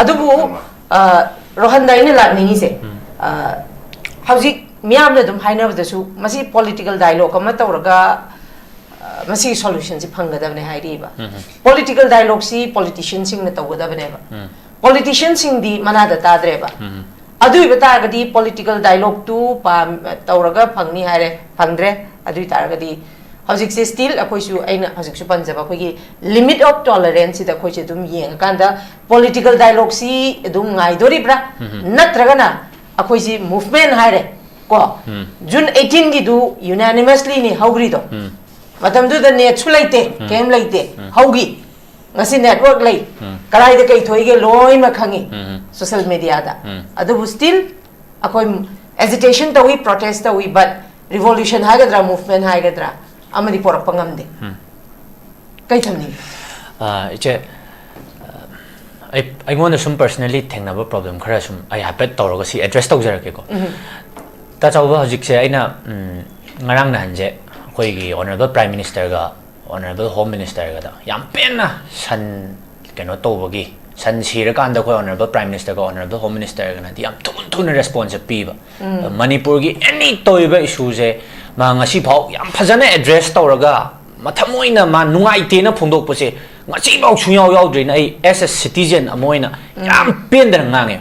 ꯑꯗꯨꯕꯨ, ꯑ, ꯔꯣꯍꯟꯗ ꯑꯩꯅ ꯂꯥꯛꯅꯤꯡꯉꯤꯁꯦ, ꯑ, ꯍꯧꯖꯤꯛ ꯃꯤꯌꯥꯝꯅ ꯑꯗꯨꯝ ꯍꯥꯏꯅꯕꯗꯁꯨ ꯃꯁꯤ political dialogue ꯑꯃ ꯇꯧꯔꯒ, ꯑ, ꯃꯁꯤꯒꯤ solution ꯁꯤ ꯐꯪꯒꯗꯕꯅꯦ ꯍꯥꯏꯔꯤꯕ꯫ Political dialogue ꯁꯤ politician ꯁꯤꯡꯅ ꯇꯧꯒꯗꯕꯅꯦꯕ꯫ Politician ꯁꯤꯡꯗꯤ ꯃꯅꯥꯗ ꯇꯥꯗ꯭ꯔꯦꯕ꯫ ꯑꯗꯨ ꯑꯣꯏꯕ ꯇꯥꯔꯒꯗꯤ political dialogue ꯇꯨ ꯄꯥꯝ-, ꯇꯧꯔꯒ ꯐꯪꯅꯤ ꯍꯥꯏꯔꯦ, ꯐꯪꯗ꯭ꯔꯦ꯫ ꯑꯗꯨ ꯑꯣꯏ ꯇꯥꯔꯒꯗꯤ ꯍꯧꯖꯤꯛꯁꯦ still ꯑꯩꯈꯣꯏꯁꯨ, ꯑꯩꯅ ꯍꯧꯖꯤꯛꯁꯨ ꯄꯟꯖꯕ ꯑꯩꯈꯣꯏꯒꯤ limit of tolerance ꯁꯤꯗ ꯑꯩꯈꯣꯏꯁꯦ ꯑꯗꯨꯝ ꯌꯦꯡꯉꯀꯥꯟꯗ political dialogue ꯁꯤ ꯑꯗꯨꯝ ꯉꯥꯏꯗꯣꯔꯤꯕ꯭ꯔꯥ? ꯅꯠꯇ꯭ꯔꯒꯅ ꯑꯩꯈꯣꯏꯁꯤ movement ꯍꯥꯏꯔꯦ ꯀꯣ, June eighteen ꯒꯤꯗꯨ unanimously ꯅꯤ ꯍꯧꯈ꯭ꯔꯤꯗꯣ꯫ ꯃꯇꯝꯗꯨꯗ net ꯁꯨ ꯂꯩꯇꯦ, ꯀꯩꯝ ꯂꯩꯇꯦ, ꯍꯧꯈꯤ꯫ ꯉꯁꯤ network ꯂꯩ, ꯀꯗꯥꯏꯗ ꯀꯩ ꯊꯣꯛꯏꯒꯦ ꯂꯣꯏꯅꯃꯛ ꯈꯪꯉꯤ social media ꯗ꯫ ꯑꯗꯨꯕꯨ still ꯑꯩꯈꯣꯏ agitation ꯇꯧꯏ, protest ꯇꯧꯏ, but revolution ꯍꯥꯏꯒꯗ꯭ꯔꯥ, movement ꯍꯥꯏꯒꯗ꯭ꯔꯥ, ꯑꯃꯗꯤ ꯄꯣꯔꯛꯄ ꯉꯝꯗꯦ꯫ ꯀꯩ ꯊꯝꯅꯤꯡꯉꯤ? ꯑ, ꯏꯆꯦ, ꯑ, ꯑꯩ, ꯑꯩꯉꯣꯟꯗ ꯁꯨꯝ personally ꯊꯦꯡꯅꯕ problem ꯈꯔ ꯁꯨꯝ ꯑꯩ ꯍꯥꯏꯐꯦꯠ ꯇꯧꯔꯒ ꯁꯤ address ꯇꯧꯖꯔꯛꯀꯦꯀꯣ꯫ ꯇꯥꯆꯧꯕ, ꯍꯧꯖꯤꯛꯁꯦ ꯑꯩꯅ, ꯎꯝ, ꯉꯔꯥꯡ ꯅꯍꯥꯟꯁꯦ ꯑꯩꯈꯣꯏꯒꯤ Honourable Prime Ministerꯒ Honourable Home Ministerꯒꯗ ꯌꯥꯝ ꯄꯦꯟꯅ ꯁꯟ ꯀꯩꯅꯣ ꯇꯧꯕꯒꯤ, ꯁꯟ ꯁꯤꯔꯀꯥꯟꯗ ꯑꯩꯈꯣꯏ Honourable Prime Ministerꯒ Honourable Home Ministerꯒꯅꯗꯤ ꯌꯥꯝ ꯊꯨꯅ ꯊꯨꯅ response ꯄꯤꯕ꯫ ꯃꯅꯤꯄꯨꯔꯒꯤ any ꯇꯧꯔꯤꯕ issueꯁꯦ ꯃꯥ ꯉꯁꯤꯐꯥꯎ ꯌꯥꯝ ꯐꯖꯅ address ꯇꯧꯔꯒ ꯃꯊꯃꯣꯏꯅ ꯃꯥ ꯅꯨꯡꯉꯥꯏꯇꯦꯅ ꯐꯣꯡꯗꯣꯛꯄꯁꯦ ꯉꯁꯤꯐꯥꯎ ꯁꯨꯡꯌꯥꯎ ꯌꯥꯎꯗ꯭ꯔꯤꯅ ꯑꯩ as a citizen ꯑꯃ ꯑꯣꯏꯅ ꯌꯥꯝ ꯄꯦꯟꯗꯅ ꯉꯥꯡꯉꯦ꯫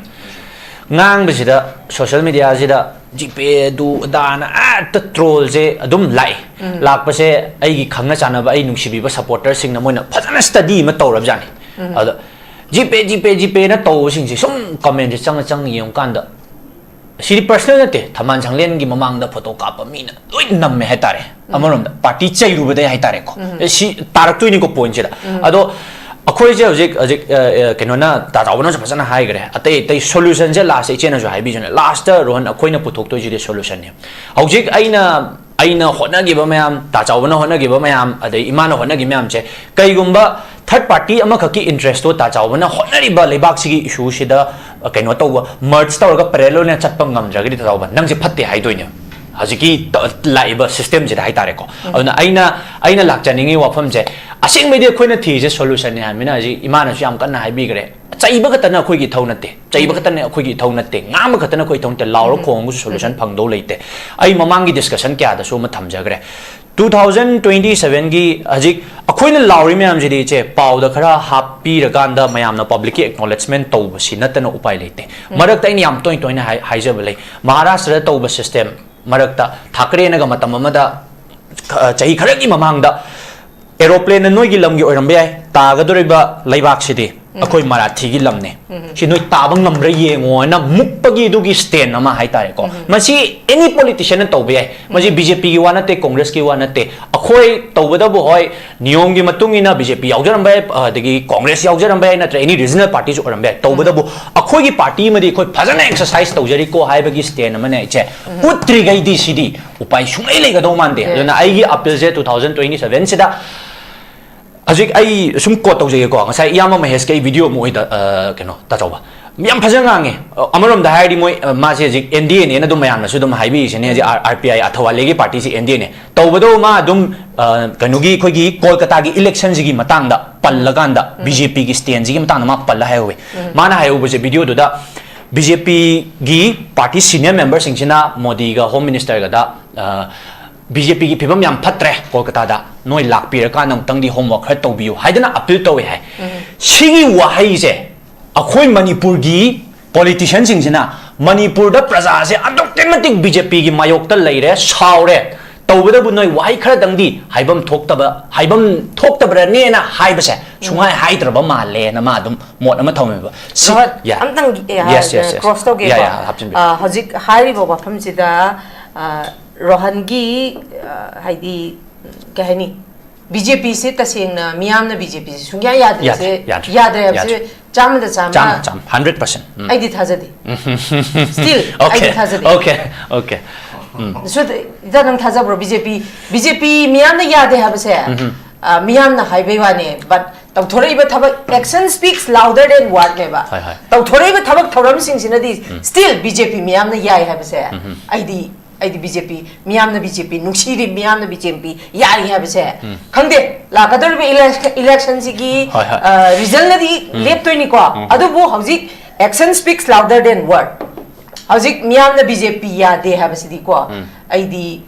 ꯉꯥꯡꯕꯁꯤꯗ social mediaꯁꯤꯗ G Pay ꯑꯗꯨ ꯑꯗꯥꯅ ꯍꯦꯛꯇ trollꯁꯦ ꯑꯗꯨꯝ ꯂꯥꯛꯏ꯫ ꯂꯥꯛꯄꯁꯦ ꯑꯩꯒꯤ ꯈꯪꯅ ꯆꯥꯟꯅꯕ, ꯑꯩ ꯅꯨꯡꯁꯤꯕꯤꯕ supporterꯁꯤꯡꯅ ꯃꯣꯏꯅ ꯐꯖꯅ study ꯑꯃ ꯇꯧꯔꯕꯖꯥꯠꯅꯤ꯫ ꯑꯗꯣ G Pay, G Pay, G Payꯅ ꯇꯧꯕꯁꯤꯡꯁꯦ ꯁꯨꯝ commentꯁꯦ ꯆꯪꯉ ꯆꯪꯉ ꯌꯦꯡꯉꯀꯥꯟꯗ, ꯁꯤꯗꯤ personal ꯅꯠꯇꯦ, ꯊꯝꯕꯥꯜ ꯁꯪꯂꯦꯟꯒꯤ ꯃꯃꯥꯡꯗ photo ꯀꯥꯞꯄ ꯃꯤꯅ ꯂꯣꯏ ꯅꯝꯃꯦ ꯍꯥꯏꯇꯥꯔꯦ꯫ ꯑꯃꯔꯣꯝꯗ party ꯆꯩꯔꯨꯕꯗꯩ ꯍꯥꯏꯇꯥꯔꯦꯀꯣ꯫ ꯑꯦ, ꯁꯤ ꯇꯥꯔꯛꯇꯣꯏꯅꯤꯀꯣ pointꯁꯤꯗ꯫ ꯑꯗꯣ ꯑꯩꯈꯣꯏꯁꯦ ꯍꯧꯖꯤꯛ, ꯍꯧꯖꯤꯛ, ꯑ, ꯑ, ꯀꯩꯅꯣꯅ, ꯇꯥ ꯆꯥꯎꯕꯅꯁꯨ ꯐꯖꯅ ꯍꯥꯏꯈ꯭ꯔꯦ, ꯑꯇꯩ ꯑꯇꯩ solutionꯁꯦ lastꯇ ꯏꯆꯦꯅꯁꯨ ꯍꯥꯏꯕꯤꯁꯨꯅꯦ, lastꯇ ꯔꯣꯍꯟ ꯑꯩꯈꯣꯏꯅ ꯄꯨꯊꯣꯛꯇꯣꯏꯁꯤꯗꯤ solutionꯅꯦ꯫ ꯍꯧꯖꯤꯛ ꯑꯩꯅ, ꯑꯩꯅ ꯍꯣꯠꯅꯈꯤꯕ ꯃꯌꯥꯝ, ꯇꯥ ꯆꯥꯎꯕꯅ ꯍꯣꯠꯅꯈꯤꯕ ꯃꯌꯥꯝ, ꯑꯗꯩ ꯏꯃꯥꯅ ꯍꯣꯠꯅꯈꯤꯕ ꯃꯌꯥꯝꯁꯦ ꯀꯩꯒꯨꯝꯕ third party ꯑꯃꯈꯛꯀꯤ interestꯇꯣ ꯇꯥ ꯆꯥꯎꯕꯅ ꯍꯣꯠꯅꯔꯤꯕ ꯂꯩꯕꯥꯛꯁꯤꯒꯤ issueꯁꯤꯗ, ꯑ, ꯀꯩꯅꯣ ꯇꯧꯕ, merge ꯇꯧꯔꯒ parallel ꯑꯣꯏꯅ ꯆꯠꯄ ꯉꯝꯗ꯭ꯔꯒꯗꯤ ꯇꯥ ꯆꯥꯎꯕ ꯅꯪꯁꯦ ꯐꯠꯇꯦ ꯍꯥꯏꯗꯣꯏꯅꯦ꯫ ꯍꯧꯖꯤꯛꯀꯤ ꯇ-, ꯂꯥꯛꯏꯕ systemꯁꯤꯗ ꯍꯥꯏꯇꯥꯔꯦꯀꯣ꯫ ꯑꯗꯨꯅ ꯑꯩꯅ, ꯑꯩꯅ ꯂꯥꯛꯆꯅꯤꯡꯉꯤ ꯋꯥꯐꯝꯁꯦ, ꯑꯁꯦꯡꯕꯩꯗꯤ ꯑꯩꯈꯣꯏꯅ ꯊꯤꯔꯤꯁꯦ solutionꯅꯦ ꯍꯥꯏꯕꯅꯤꯅ ꯍꯧꯖꯤꯛ ꯏꯃꯥꯅꯁꯨ ꯌꯥꯝ ꯀꯟꯅ ꯍꯥꯏꯕꯤꯈ꯭ꯔꯦ꯫ ꯆꯩꯕ ꯈꯛꯇꯅ ꯑꯩꯈꯣꯏꯒꯤ ꯏꯊꯧ ꯅꯠꯇꯦ, ꯆꯩꯕ ꯈꯛꯇꯅ ꯑꯩꯈꯣꯏꯒꯤ ꯏꯊꯧ ꯅꯠꯇꯦ, ꯉꯥꯡꯕ ꯈꯛꯇꯅ ꯑꯩꯈꯣꯏ ꯏꯊꯧ ꯅꯠꯇꯦ, ꯂꯥꯎꯔ ꯈꯣꯡꯉꯒꯁꯨ solution ꯐꯪꯗꯧ ꯂꯩꯇꯦ꯫ ꯑꯩ ꯃꯃꯥꯡꯒꯤ discussion ꯀꯌꯥꯗꯁꯨ ꯑꯃ ꯊꯝꯖꯈ꯭ꯔꯦ꯫ Two thousand twenty sevenꯒꯤ ꯍꯧꯖꯤꯛ ꯑꯩꯈꯣꯏꯅ ꯂꯥꯎꯔꯤ ꯃꯌꯥꯝꯁꯤꯗꯤ ꯏꯆꯦ, ꯄꯥꯎꯗ ꯈꯔ ꯍꯥꯞꯄꯤꯔꯀꯥꯟꯗ ꯃꯌꯥꯝꯅ publicꯀꯤ acknowledgement ꯇꯧꯕꯁꯤ ꯅꯠꯇꯅ ꯎꯄꯥꯏ ꯂꯩꯇꯦ꯫ ꯃꯔꯛꯇ ꯑꯩꯅ ꯌꯥꯝ ꯇꯣꯏ ꯇꯣꯏꯅ ꯍꯥꯏ-, ꯍꯥꯏꯖꯕ ꯂꯩ, ꯃꯍꯥꯔꯥꯁꯇ꯭ꯔꯗ ꯇꯧꯕ system, ꯃꯔꯛꯇ ꯊꯥꯀꯔꯦꯅꯒ ꯃꯇꯝ ꯑꯃꯗ, ꯑ, ꯆꯍꯤ ꯈꯔꯒꯤ ꯃꯃꯥꯡꯗ aeroplaneꯅ ꯅꯣꯏꯒꯤ ꯂꯝꯒꯤ ꯑꯣꯏꯔꯝꯕ ꯌꯥꯏ, ꯇꯥꯒꯗꯧꯔꯤꯕ ꯂꯩꯕꯥꯛꯁꯤꯗꯤ ꯑꯩꯈꯣꯏ ꯃꯔꯥꯊꯤꯒꯤ ꯂꯝꯅꯦ, ꯁꯤ ꯅꯣꯏ ꯇꯥꯕ ꯉꯝꯕ꯭ꯔꯥ ꯌꯦꯡꯉꯣ ꯍꯥꯏꯅ ꯃꯨꯛꯄꯒꯤ ꯑꯗꯨꯒꯤ stand ꯑꯃ ꯍꯥꯏꯇꯥꯔꯦꯀꯣ꯫ ꯃꯁꯤ any politicianꯅ ꯇꯧꯕ ꯌꯥꯏ, ꯃꯁꯤ BJPꯒꯤ ꯋꯥ ꯅꯠꯇꯦ, Congressꯀꯤ ꯋꯥ ꯅꯠꯇꯦ꯫ ꯑꯩꯈꯣꯏ ꯇꯧꯕꯗꯕꯨ ꯍꯣꯏ, ꯅꯤꯌꯣꯝꯒꯤ ꯃꯇꯨꯡ ꯏꯟꯅ BJP ꯌꯥꯎꯖꯔꯝꯕ ꯌꯥꯏ, ꯑꯗꯒꯤ Congress ꯌꯥꯎꯖꯔꯝꯕ ꯌꯥꯏ, ꯅꯠꯇ꯭ꯔ any regional partyꯁꯨ ꯑꯣꯏꯔꯝꯕ ꯌꯥꯏ꯫ ꯇꯧꯕꯗꯕꯨ ꯑꯩꯈꯣꯏꯒꯤ party ꯑꯃꯗꯤ ꯑꯩꯈꯣꯏ ꯐꯖꯅ exercise ꯇꯧꯖꯔꯤꯀꯣ ꯍꯥꯏꯕꯒꯤ stand ꯑꯃꯅ ꯏꯆꯦ ꯎꯠꯇ꯭ꯔꯤꯈꯩꯗꯤ ꯁꯤꯗꯤ ꯎꯄꯥꯏ ꯁꯨꯡꯂꯩ ꯂꯩꯒꯗꯧ ꯃꯥꯟꯗꯦ꯫ ꯑꯗꯨꯅ ꯑꯩꯒꯤ appealꯁꯦ two thousand twenty sevenꯁꯤꯗ ꯍꯧꯖꯤꯛ ꯑꯩ ꯁꯨꯝ quote ꯇꯧꯖꯒꯦꯀꯣ, ꯉꯁꯥꯏ ꯏꯌꯥꯝꯕ ꯃꯍꯦꯁꯀꯤ ꯑꯩ video ꯑꯃ ꯑꯣꯏꯗ, ꯑ, ꯀꯩꯅꯣ, ꯇꯥꯆꯧꯕ꯫ ꯌꯥꯝ ꯐꯖꯅ ꯉꯥꯡꯉꯦ꯫ ꯑ, ꯑꯃꯔꯣꯝꯗ ꯍꯥꯏꯔꯗꯤ ꯃꯣꯏ, ꯑ, ꯃꯥꯁꯦ ꯍꯧꯖꯤꯛ N D A ꯅꯦꯅ ꯑꯗꯨꯝ ꯃꯌꯥꯝꯅꯁꯨ ꯑꯗꯨꯝ ꯍꯥꯏꯕꯤꯔꯤꯁꯤꯅꯦ, ꯍꯧꯖꯤꯛ R-, R P I ꯑꯊꯋꯥꯂꯦꯒꯤ ꯄꯥꯔꯇꯤꯁꯤ N D A ꯅꯦ꯫ ꯇꯧꯕꯗꯕꯨ ꯃꯥ ꯑꯗꯨꯝ, ꯑ, ꯀꯩꯅꯣꯒꯤ ꯑꯩꯈꯣꯏꯒꯤ ꯀꯣꯜꯀꯇꯥꯒꯤ ꯏꯂꯦꯛꯁꯟꯁꯤꯒꯤ ꯃꯇꯥꯡꯗ ꯄꯜꯂꯀꯥꯟꯗ ꯎꯝ꯫ B J P ꯒꯤ ꯁ꯭ꯇꯦꯟꯁꯤꯒꯤ ꯃꯇꯥꯡꯗ ꯃꯥ ꯄꯜꯂ ꯍꯥꯏꯍꯧꯋꯤ꯫ ꯎꯝ꯫ ꯃꯥꯅ ꯍꯥꯏꯍꯧꯕꯁꯦ ꯚꯤꯗꯤꯑꯣꯗꯨꯗ B J P ꯒꯤ ꯄꯥꯔꯇꯤ ꯁꯤꯅꯤꯌꯔ ꯃꯦꯝꯕꯔꯁꯤꯡꯁꯤꯅ ꯃꯣꯗꯤꯒ ꯍꯣꯝ ꯃꯤꯅꯤꯁꯇꯔꯒꯗ, ꯑ, B J P ꯒꯤ ꯐꯤꯕꯝ ꯌꯥꯝ ꯐꯠꯇ꯭ꯔꯦ ꯀꯣꯜꯀꯇꯥꯗ, ꯅꯣꯏ ꯂꯥꯛꯄꯤꯔꯀꯥꯟꯗ ꯑꯃꯨꯛꯇꯪꯗꯤ ꯍꯣꯝꯋꯔꯛ ꯈꯔ ꯇꯧꯕꯤꯌꯨ ꯍꯥꯏꯗꯅ ꯑꯄꯤꯜ ꯇꯧꯋꯦ ꯍꯥꯏ꯫ ꯎꯝ꯫ ꯁꯤꯒꯤ ꯋꯥꯍꯩꯁꯦ ꯑꯩꯈꯣꯏ ꯃꯅꯤꯄꯨꯔꯒꯤ ꯄꯣꯂꯤꯇꯤꯁꯤꯌꯟꯁꯤꯡꯁꯤꯅ ꯃꯅꯤꯄꯨꯔꯗ ꯄ꯭ꯔꯖꯥꯁꯦ ꯑꯗꯨꯛꯀꯤ ꯃꯇꯤꯛ B J P ꯒꯤ ꯃꯥꯌꯣꯛꯇ ꯂꯩꯔꯦ, ꯁꯥꯎꯔꯦ, ꯇꯧꯕꯗꯕꯨ ꯅꯣꯏ ꯋꯥꯍꯩ ꯈꯔꯗꯪꯗꯤ ꯍꯥꯏꯐꯝ ꯊꯣꯛꯇꯕ, ꯍꯥꯏꯐꯝ ꯊꯣꯛꯇꯕ꯭ꯔꯅꯦꯅ ꯍꯥꯏꯕꯁꯦ ꯁꯨꯡꯍꯥꯏ ꯍꯥꯏꯗ꯭ꯔꯕ ꯃꯥꯜꯂꯦꯅ ꯃꯥ ꯑꯗꯨꯝ ꯃꯣꯠ ꯑꯃ ꯊꯝꯃꯦꯕ꯫ ꯁꯤ-, ꯔꯣꯍꯟ, yeah꯫ ꯑꯝꯇꯪ, ꯑꯦ, Yes, yes, yes꯫ ꯀ꯭ꯔꯣꯁ ꯇꯧꯒꯦꯀꯣ꯫ Yeah, yeah, ꯍꯥꯞꯆꯤꯟꯕꯤꯌꯨ꯫ ꯑ, ꯍꯧꯖꯤꯛ ꯍꯥꯏꯔꯤꯕ ꯋꯥꯐꯝꯁꯤꯗ, ꯑ, ꯔꯣꯍꯟꯒꯤ, ꯑ, ꯍꯥꯏꯗꯤ, ꯀꯩ ꯍꯥꯏꯅꯤ, B J P ꯁꯦ ꯇꯁꯦꯡꯅ ꯃꯤꯌꯥꯝꯅ B J P ꯁꯦ ꯁꯨꯡꯌꯥ ꯌꯥꯗ꯭ꯔꯦꯁꯦ, ꯌꯥꯗ꯭ꯔꯦ, ꯌꯥꯗ꯭ꯔꯦ꯫ ꯌꯥꯗ꯭ꯔꯦ ꯍꯥꯏꯕꯁꯦ ꯌꯥꯗ꯭ꯔꯦ꯫ ꯆꯥꯝꯃꯗ ꯆꯥꯝꯃ꯫ ꯆꯥꯝꯃ, ꯆꯥꯝꯃ, hundred percent꯫ ꯎꯝ꯫ ꯑꯩꯗꯤ ꯊꯥꯖꯗꯦ꯫ Still, ꯑꯩꯗꯤ Okay, ꯊꯥꯖꯗꯦ꯫ Okay, okay꯫ ꯎꯝ꯫ ꯁꯨ-, ꯏꯇꯥ, ꯅꯪ ꯊꯥꯖꯕ꯭ꯔꯣ? B J P, B J P ꯃꯤꯌꯥꯝꯅ ꯌꯥꯗꯦ ꯍꯥꯏꯕꯁꯦ, ꯎꯝ꯫ ꯑ, ꯃꯤꯌꯥꯝꯅ ꯍꯥꯏꯕꯩ ꯋꯥꯅꯦ, but ꯇꯧꯊꯣꯔꯛꯏꯕ ꯊꯕꯛ, action speaks louder than word ꯅꯦꯕ꯫ ꯍꯣꯏ, ꯍꯣꯏ꯫ ꯇꯧꯊꯣꯔꯛꯏꯕ ꯊꯕꯛ ꯊꯧꯔꯝꯁꯤꯡꯁꯤꯅꯗꯤ ꯎꯝ꯫ Still B J P ꯃꯤꯌꯥꯝꯅ ꯌꯥꯏ ꯍꯥꯏꯕꯁꯦ ꯎꯝ꯫ ꯑꯩꯗꯤ ꯑꯩꯗꯤ B J P, ꯃꯤꯌꯥꯝꯅ B J P ꯅꯨꯡꯁꯤꯔꯤ, ꯃꯤꯌꯥꯝꯅ B J P ꯌꯥꯔꯤ ꯍꯥꯏꯕꯁꯦ ꯎꯝ꯫ ꯈꯪꯗꯦ꯫ ꯂꯥꯛꯀꯗꯧꯔꯤꯕ ꯏꯂꯦꯛ-, ꯏꯂꯦꯛꯁꯟꯁꯤꯒꯤ, ꯍꯣꯏ, ꯍꯣꯏ꯫ ꯑ, ꯔꯤꯖꯜꯅꯗꯤ ꯎꯝ꯫ ꯂꯦꯞꯇꯣꯏꯅꯤꯀꯣ꯫ ꯎꯝ꯫ ꯑꯗꯨꯕꯨ ꯍꯧꯖꯤꯛ action speaks louder than word꯫ ꯍꯧꯖꯤꯛ ꯃꯤꯌꯥꯝꯅ B J P ꯌꯥꯗꯦ ꯍꯥꯏꯕꯁꯤꯗꯤꯀꯣ, ꯎꯝ꯫ ꯑꯩꯗꯤ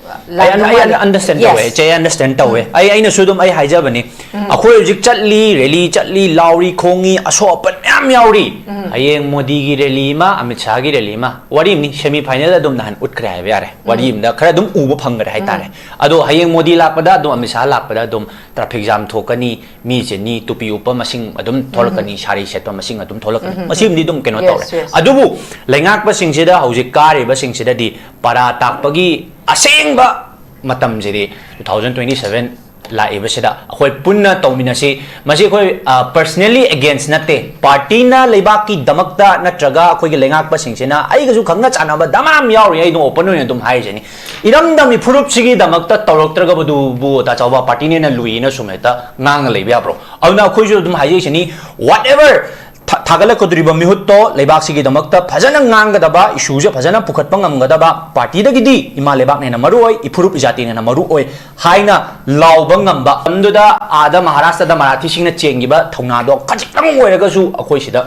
ꯑꯩ ꯂꯥꯟꯗꯧ ꯑꯟ-, ꯑꯩ ꯃꯥꯜꯂꯦ꯫ ꯑꯟ-, understand ꯇꯧꯋꯦ, Yes꯫ ꯏꯆꯦ, ꯑꯩ understand ꯇꯧꯋꯦ꯫ ꯎꯝ꯫ ꯑꯩ, ꯑꯩꯅꯁꯨ ꯑꯗꯨꯝ ꯑꯩ ꯍꯥꯏꯖꯕꯅꯤ, ꯎꯝ꯫ ꯑꯩꯈꯣꯏ ꯍꯧꯖꯤꯛ ꯆꯠꯂꯤ, ꯔꯦꯂꯤ ꯆꯠꯂꯤ, ꯂꯥꯎꯔꯤ ꯈꯣꯡꯉꯤ, ꯑꯁꯣꯛ ꯑꯄꯟ ꯃꯌꯥꯝ ꯌꯥꯎꯔꯤ꯫ ꯎꯝ꯫ ꯍꯌꯦꯡ ꯃꯣꯗꯤꯒꯤ ꯔꯦꯂꯤ ꯑꯃ, ꯑꯃꯤꯠ ꯁꯥꯍꯒꯤ ꯔꯦꯂꯤ ꯑꯃ, ꯋꯥꯔꯤ ꯑꯃꯅꯤ, semi final ꯑꯗꯨꯝ ꯅꯍꯥꯟ ꯎꯠꯈ꯭ꯔꯦ ꯍꯥꯏꯕ ꯌꯥꯔꯦ꯫ ꯋꯥꯔꯤ ꯎꯝ꯫ ꯑꯃꯗ ꯈꯔ ꯑꯗꯨꯝ ꯎꯕ ꯐꯪꯈ꯭ꯔꯦ ꯍꯥꯏꯇꯥꯔꯦ꯫ ꯎꯝ꯫ ꯑꯗꯣ ꯍꯌꯦꯡ ꯃꯣꯗꯤ ꯂꯥꯛꯄꯗ ꯑꯗꯨꯝ, ꯑꯃꯤꯠ ꯁꯥꯍ ꯂꯥꯛꯄꯗ ꯑꯗꯨꯝ traffic jam ꯊꯣꯛꯀꯅꯤ, ꯃꯤ ꯆꯤꯟꯅꯤ, ꯇꯨꯄꯤ ꯎꯞꯄ ꯃꯁꯤꯡ ꯑꯗꯨꯝ ꯊꯣꯛꯂꯛꯀꯅꯤ, ꯎꯝ꯫ ꯁꯥꯔꯤ ꯁꯦꯠꯄ ꯃꯁꯤꯡ ꯑꯗꯨꯝ ꯊꯣꯛꯂꯛꯀꯅꯤ꯫ ꯎꯝ꯫ ꯃꯁꯤꯃꯗꯤ ꯑꯗꯨꯝ ꯀꯩꯅꯣ Yes, ꯇꯧꯔꯦ꯫ Yes꯫ ꯑꯗꯨꯕꯨ ꯂꯩꯉꯥꯛꯄꯁꯤꯡꯁꯤꯗ, ꯍꯧꯖꯤꯛ ꯀꯥꯔꯤꯕꯁꯤꯡꯁꯤꯗꯗꯤ ꯄꯔꯥ ꯇꯥꯛꯄꯒꯤ ꯑꯁꯦꯡꯕ ꯃꯇꯝꯁꯤꯗꯤ two thousand twenty seven ꯂꯥꯛꯏꯕꯁꯤꯗ ꯑꯩꯈꯣꯏ ꯄꯨꯟꯅ ꯇꯧꯃꯤꯟꯅꯁꯤ꯫ ꯃꯁꯤ ꯑꯩꯈꯣꯏ, ꯑ, personally against ꯅꯠꯇꯦ꯫ ꯄꯥꯔꯇꯤꯅ ꯂꯩꯕꯥꯛꯀꯤꯗꯃꯛꯇ ꯅꯠꯇ꯭ꯔꯒ ꯑꯩꯈꯣꯏꯒꯤ ꯂꯩꯉꯥꯛꯄꯁꯤꯡꯁꯤꯅ ꯑꯩꯒꯁꯨ ꯈꯪꯅ ꯆꯥꯟꯅꯕ ꯗꯃꯥ ꯑꯃ ꯌꯥꯎꯔꯤ, ꯑꯩ ꯑꯗꯨꯝ open ꯑꯣꯏꯅ ꯑꯗꯨꯝ ꯍꯥꯏꯔꯤꯁꯤꯅꯤ꯫ ꯏꯔꯝꯗꯝ ꯏꯐꯨꯔꯨꯞꯁꯤꯒꯤꯗꯃꯛꯇ ꯇꯧꯔꯛꯇ꯭ꯔꯒꯕꯗꯨꯕꯨ ꯇꯥ ꯆꯥꯎꯕ ꯄꯥꯔꯇꯤꯅꯦꯅ ꯂꯨꯏꯅ ꯁꯨꯝ ꯍꯦꯛꯇ ꯉꯥꯡꯉ ꯂꯩꯕ ꯌꯥꯕ꯭ꯔꯣ? ꯑꯗꯨꯅ ꯑꯩꯈꯣꯏꯁꯨ ꯑꯗꯨꯝ ꯍꯥꯏꯖꯩꯁꯤꯅꯤ, whatever ꯊꯥ-, ꯊꯥꯒꯠꯂꯛꯀꯗꯧꯔꯤꯕ ꯃꯤꯍꯨꯠꯇꯣ ꯂꯩꯕꯥꯛꯁꯤꯒꯤꯗꯃꯛꯇ ꯐꯖꯅ ꯉꯥꯡꯒꯗꯕ, ꯏꯁꯨꯁꯦ ꯐꯖꯅ ꯄꯨꯈꯠꯄ ꯉꯝꯒꯗꯕ, ꯄꯥꯔꯇꯤꯗꯒꯤꯗꯤ ꯏꯃꯥ ꯂꯩꯕꯥꯛꯅ ꯍꯦꯟꯅ ꯃꯔꯨ ꯑꯣꯏ, ꯏꯐꯨꯔꯨꯞ ꯏꯖꯥꯇꯤꯅ ꯍꯦꯟꯅ ꯃꯔꯨ ꯑꯣꯏ ꯍꯥꯏꯅ ꯂꯥꯎꯕ ꯉꯝꯕ ꯃꯇꯝꯗꯨꯗ, ꯑꯥꯗ ꯃꯍꯥꯔꯥꯁꯇ꯭ꯔꯗ ꯃꯔꯥꯊꯤꯁꯤꯡꯅ ꯆꯦꯟꯈꯤꯕ ꯊꯧꯅꯥꯗꯣ ꯈꯖꯤꯛꯇꯪ ꯑꯣꯏꯔꯒꯁꯨ ꯑꯩꯈꯣꯏ ꯁꯤꯗ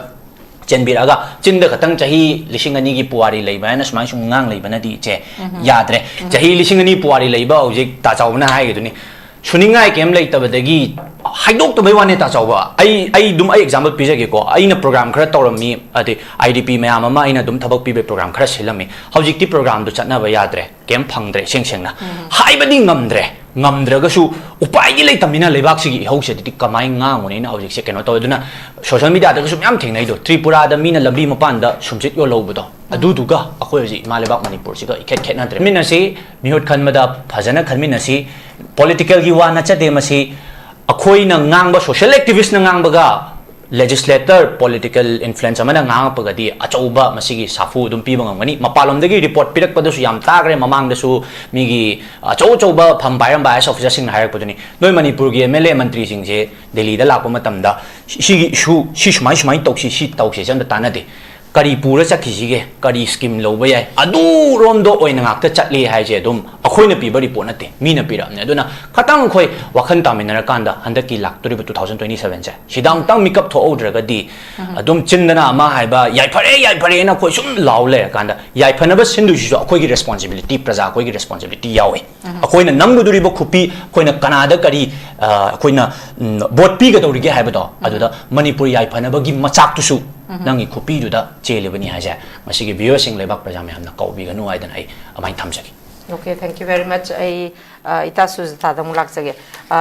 ꯆꯦꯟꯕꯤꯔꯛꯑꯒ, ꯆꯤꯟꯗ ꯈꯛꯇꯪ "ꯆꯍꯤ ꯂꯤꯁꯤꯡ ꯑꯅꯤꯒꯤ ꯄꯨꯋꯥꯔꯤ ꯂꯩꯕ" ꯍꯥꯏꯅ ꯁꯨꯃꯥꯏꯅ ꯁꯨꯝ ꯉꯥꯡ ꯂꯩꯕꯅꯗꯤ, ꯏꯆꯦ, ꯌꯥꯗ꯭ꯔꯦ꯫ ꯆꯍꯤ ꯂꯤꯁꯤꯡ ꯑꯅꯤ ꯄꯨꯋꯥꯔꯤ ꯂꯩꯕ, ꯍꯧꯖꯤꯛ ꯇꯥ ꯆꯥꯎꯕꯅ ꯍꯥꯏꯒꯤꯗꯨꯅꯤ, ꯁꯨꯅꯤꯡꯉꯥꯏ ꯀꯩꯝ ꯂꯩꯇꯕꯗꯒꯤ ꯍꯥꯏꯗꯣꯛꯇꯕꯩ ꯋꯥꯅꯦ, ꯇꯥ ꯆꯥꯎꯕ꯫ ꯑꯩ, ꯑꯩ ꯑꯗꯨꯝ, ꯑꯩ ꯑꯦꯛꯖꯥꯝꯄꯜ ꯄꯤꯖꯒꯦꯀꯣ꯫ ꯑꯩꯅ ꯄ꯭ꯔꯣꯒ꯭ꯔꯥꯝ ꯈꯔ ꯇꯧꯔꯝꯃꯤ, ꯑꯗꯩ ꯑꯥꯏ ꯗꯤ ꯄꯤ ꯃꯌꯥꯝ ꯑꯃ ꯑꯩꯅ ꯑꯗꯨꯝ ꯊꯕꯛ ꯄꯤꯕꯩ ꯄ꯭ꯔꯣꯒ꯭ꯔꯥꯝ ꯈꯔ ꯁꯤꯜꯂꯝꯃꯤ꯫ ꯍꯧꯖꯤꯛꯇꯤ ꯄ꯭ꯔꯣꯒ꯭ꯔꯥꯝꯗꯨ ꯆꯠꯅꯕ ꯌꯥꯗ꯭ꯔꯦ, ꯀꯩꯝ ꯐꯪꯗ꯭ꯔꯦ, ꯏꯁꯦꯡ ꯁꯦꯡꯅ꯫ ꯍꯥꯏꯕꯗꯤ ꯉꯝꯗ꯭ꯔꯦ꯫ ꯉꯝꯗ꯭ꯔꯒꯁꯨ ꯎꯄꯥꯏꯗꯤ ꯂꯩꯇꯕꯅꯤꯅ, ꯂꯩꯕꯥꯛꯁꯤꯒꯤ ꯏꯍꯧꯁꯤꯗꯤ ꯀꯃꯥꯏꯅ ꯉꯥꯡꯉꯨꯅꯤ? ꯑꯩꯅ ꯍꯧꯖꯤꯛꯁꯦ ꯀꯩꯅꯣ ꯇꯧꯋꯦ꯫ ꯑꯗꯨꯅ ꯁꯣꯁꯤꯌꯦꯜ ꯃꯤꯗꯤꯌꯥꯗꯒꯁꯨ ꯃꯌꯥꯝ ꯊꯦꯡꯅꯩꯗꯣ, ꯇ꯭ꯔꯤꯄꯨꯔꯥꯗ ꯃꯤꯅ ꯂꯝꯕꯤ ꯃꯄꯥꯟꯗ ꯁꯨꯝꯆꯤꯠ ꯌꯣꯜꯍꯧꯕꯗꯣ, ꯑꯗꯨꯗꯨꯒ ꯑꯩꯈꯣꯏ ꯍꯧꯖꯤꯛ ꯏꯃꯥ ꯂꯩꯕꯥꯛ ꯃꯅꯤꯄꯨꯔꯁꯤꯒ ꯏꯈꯦꯠ ꯈꯦꯠꯅꯗ꯭ꯔꯦ꯫ ꯈꯟꯃꯤꯟꯅꯁꯤ, ꯃꯤꯍꯨꯠ ꯈꯟꯕꯗ ꯐꯖꯅ ꯈꯟꯃꯤꯟꯅꯁꯤ꯫ ꯄꯣꯂꯤꯇꯤꯀꯦꯜꯒꯤ ꯋꯥ ꯅꯠꯆꯗꯦ ꯃꯁꯤ꯫ ꯑꯩꯈꯣꯏꯅ ꯉꯥꯡꯕ, ꯁꯣꯁꯤꯌꯦꯜ ꯑꯦꯛꯇꯤꯚꯤꯁ꯭ꯠꯅ ꯉꯥꯡꯕꯒ ꯂꯦꯖꯤꯁꯂꯦꯇꯔ, ꯄꯣꯂꯤꯇꯤꯀꯦꯜ ꯏꯟꯐ꯭ꯂꯨꯌꯦꯟꯁ ꯑꯃꯅ ꯉꯥꯡꯉꯛꯄꯒꯗꯤ ꯑꯆꯧꯕ ꯃꯁꯤꯒꯤ ꯁꯥꯐꯨ ꯑꯗꯨꯝ ꯄꯤꯕ ꯉꯝꯒꯅꯤ꯫ ꯃꯄꯥꯟꯂꯣꯝꯗꯒꯤ ꯔꯤꯄꯣꯔꯠ ꯄꯤꯔꯛꯄꯗꯁꯨ ꯌꯥꯝ ꯇꯥꯈ꯭ꯔꯦ, ꯃꯃꯥꯡꯗꯁꯨ ꯃꯤꯒꯤ ꯑꯆꯧ ꯑꯆꯧꯕ ꯐꯝ ꯄꯥꯏꯔꯝꯕ ꯑꯥꯏ ꯑꯦꯁ ꯑꯣꯐꯤꯁꯔꯁꯤꯡꯅ ꯍꯥꯏꯔꯛꯄꯗꯨꯅꯤ, "ꯅꯣꯏ ꯃꯅꯤꯄꯨꯔꯒꯤ ꯑꯦꯝ ꯑꯦꯜ ꯑꯦ ꯃꯟꯇ꯭ꯔꯤꯁꯤꯡꯁꯦ ꯗꯦꯜꯂꯤꯗ ꯂꯥꯛꯄ ꯃꯇꯝꯗ ꯁꯤꯒꯤ ꯏꯁꯨ, ꯁꯤ ꯁꯨꯃꯥꯏ ꯁꯨꯃꯥꯏꯅ ꯇꯧꯁꯤ, ꯁꯤ ꯇꯧꯁꯤꯁꯦ ꯑꯝꯇ ꯇꯥꯟꯅꯗꯦ꯫ ꯀꯔꯤ ꯄꯨꯔ ꯆꯠꯈꯤꯁꯤꯒꯦ, ꯀꯔꯤ ꯁ꯭ꯀꯤꯝ ꯂꯧꯕ ꯌꯥꯏ, ꯑꯗꯨꯔꯣꯝꯗ ꯑꯣꯏꯅ ꯉꯥꯛꯇ ꯆꯠꯂꯤ" ꯍꯥꯏꯁꯦ ꯑꯗꯨꯝ ꯑꯩꯈꯣꯏꯅ ꯄꯤꯕ ꯔꯤꯄꯣꯔꯠ ꯅꯠꯇꯦ, ꯃꯤꯅ ꯄꯤꯔꯛꯑꯕꯅꯦ꯫ ꯑꯗꯨꯅ ꯈꯇꯪ ꯑꯩꯈꯣꯏ ꯋꯥꯈꯜ ꯇꯥꯃꯤꯟꯅꯔꯀꯥꯟꯗ ꯍꯟꯗꯛꯀꯤ ꯂꯥꯛꯇꯣꯔꯤꯕ ꯇꯨ ꯊꯥꯎꯖꯟ ꯇ꯭ꯋꯦꯟꯇꯤ ꯁꯚꯦꯟꯁꯦ, ꯁꯤꯗ ꯑꯃꯨꯛꯇꯪ ꯃꯤꯀꯞ ꯊꯣꯛꯍꯧꯗ꯭ꯔꯒꯗꯤ ꯑꯗꯨꯝ ꯆꯤꯟꯗꯅ ꯑꯃ ꯍꯥꯏꯕ, "ꯌꯥꯏꯐꯔꯦ, ꯌꯥꯏꯐꯔꯦꯅ" ꯑꯩꯈꯣꯏ ꯁꯨꯝ ꯂꯥꯎ ꯂꯩꯔꯀꯥꯟꯗ, ꯌꯥꯏꯐꯅꯕ ꯁꯤꯟꯗꯣꯏꯁꯤꯁꯨ ꯑꯩꯈꯣꯏꯒꯤ ꯔꯦꯁꯄꯣꯟꯁꯤꯕꯤꯂꯤꯇꯤ, ꯄ꯭ꯔꯖꯥ ꯑꯩꯈꯣꯏꯒꯤ ꯔꯦꯁꯄꯣꯟꯁꯤꯕꯤꯂꯤꯇꯤ ꯌꯥꯎꯏ꯫ ꯑꯩꯈꯣꯏꯅ ꯅꯝꯒꯗꯧꯔꯤꯕ ꯈꯨꯄꯤ, ꯑꯩꯈꯣꯏꯅ ꯀꯅꯥꯗ ꯀꯔꯤ, ꯑ, ꯑꯩꯈꯣꯏꯅ, ꯎꯝ, ꯚꯣꯠ ꯄꯤꯒꯗꯧꯔꯤꯒꯦ ꯍꯥꯏꯕꯗꯣ, ꯑꯗꯨꯗ ꯃꯅꯤꯄꯨꯔ ꯌꯥꯏꯐꯅꯕꯒꯤ ꯃꯆꯥꯛꯇꯨꯁꯨ ꯅꯪꯒꯤ ꯈꯨꯄꯤꯗꯨꯗ ꯆꯦꯜꯂꯤꯕꯅꯤ ꯍꯥꯏꯁꯦ ꯉꯁꯤꯒꯤ ꯚ꯭ꯌꯨꯋꯔꯁꯤꯡ, ꯂꯩꯕꯥꯛ ꯄ꯭ꯔꯖꯥ ꯃꯌꯥꯝꯅ ꯀꯥꯎꯕꯤꯒꯅꯨ ꯍꯥꯏꯗꯅ ꯑꯩ ꯑꯗꯨꯃꯥꯏꯅ ꯊꯝꯖꯒꯦ꯫ Okay, thank you very much. ꯑꯩ, ꯑ, ꯏꯇꯥ ꯁꯨꯖꯥꯇꯥꯗ ꯑꯃꯨꯛ ꯂꯥꯛꯆꯒꯦ꯫ ꯑ,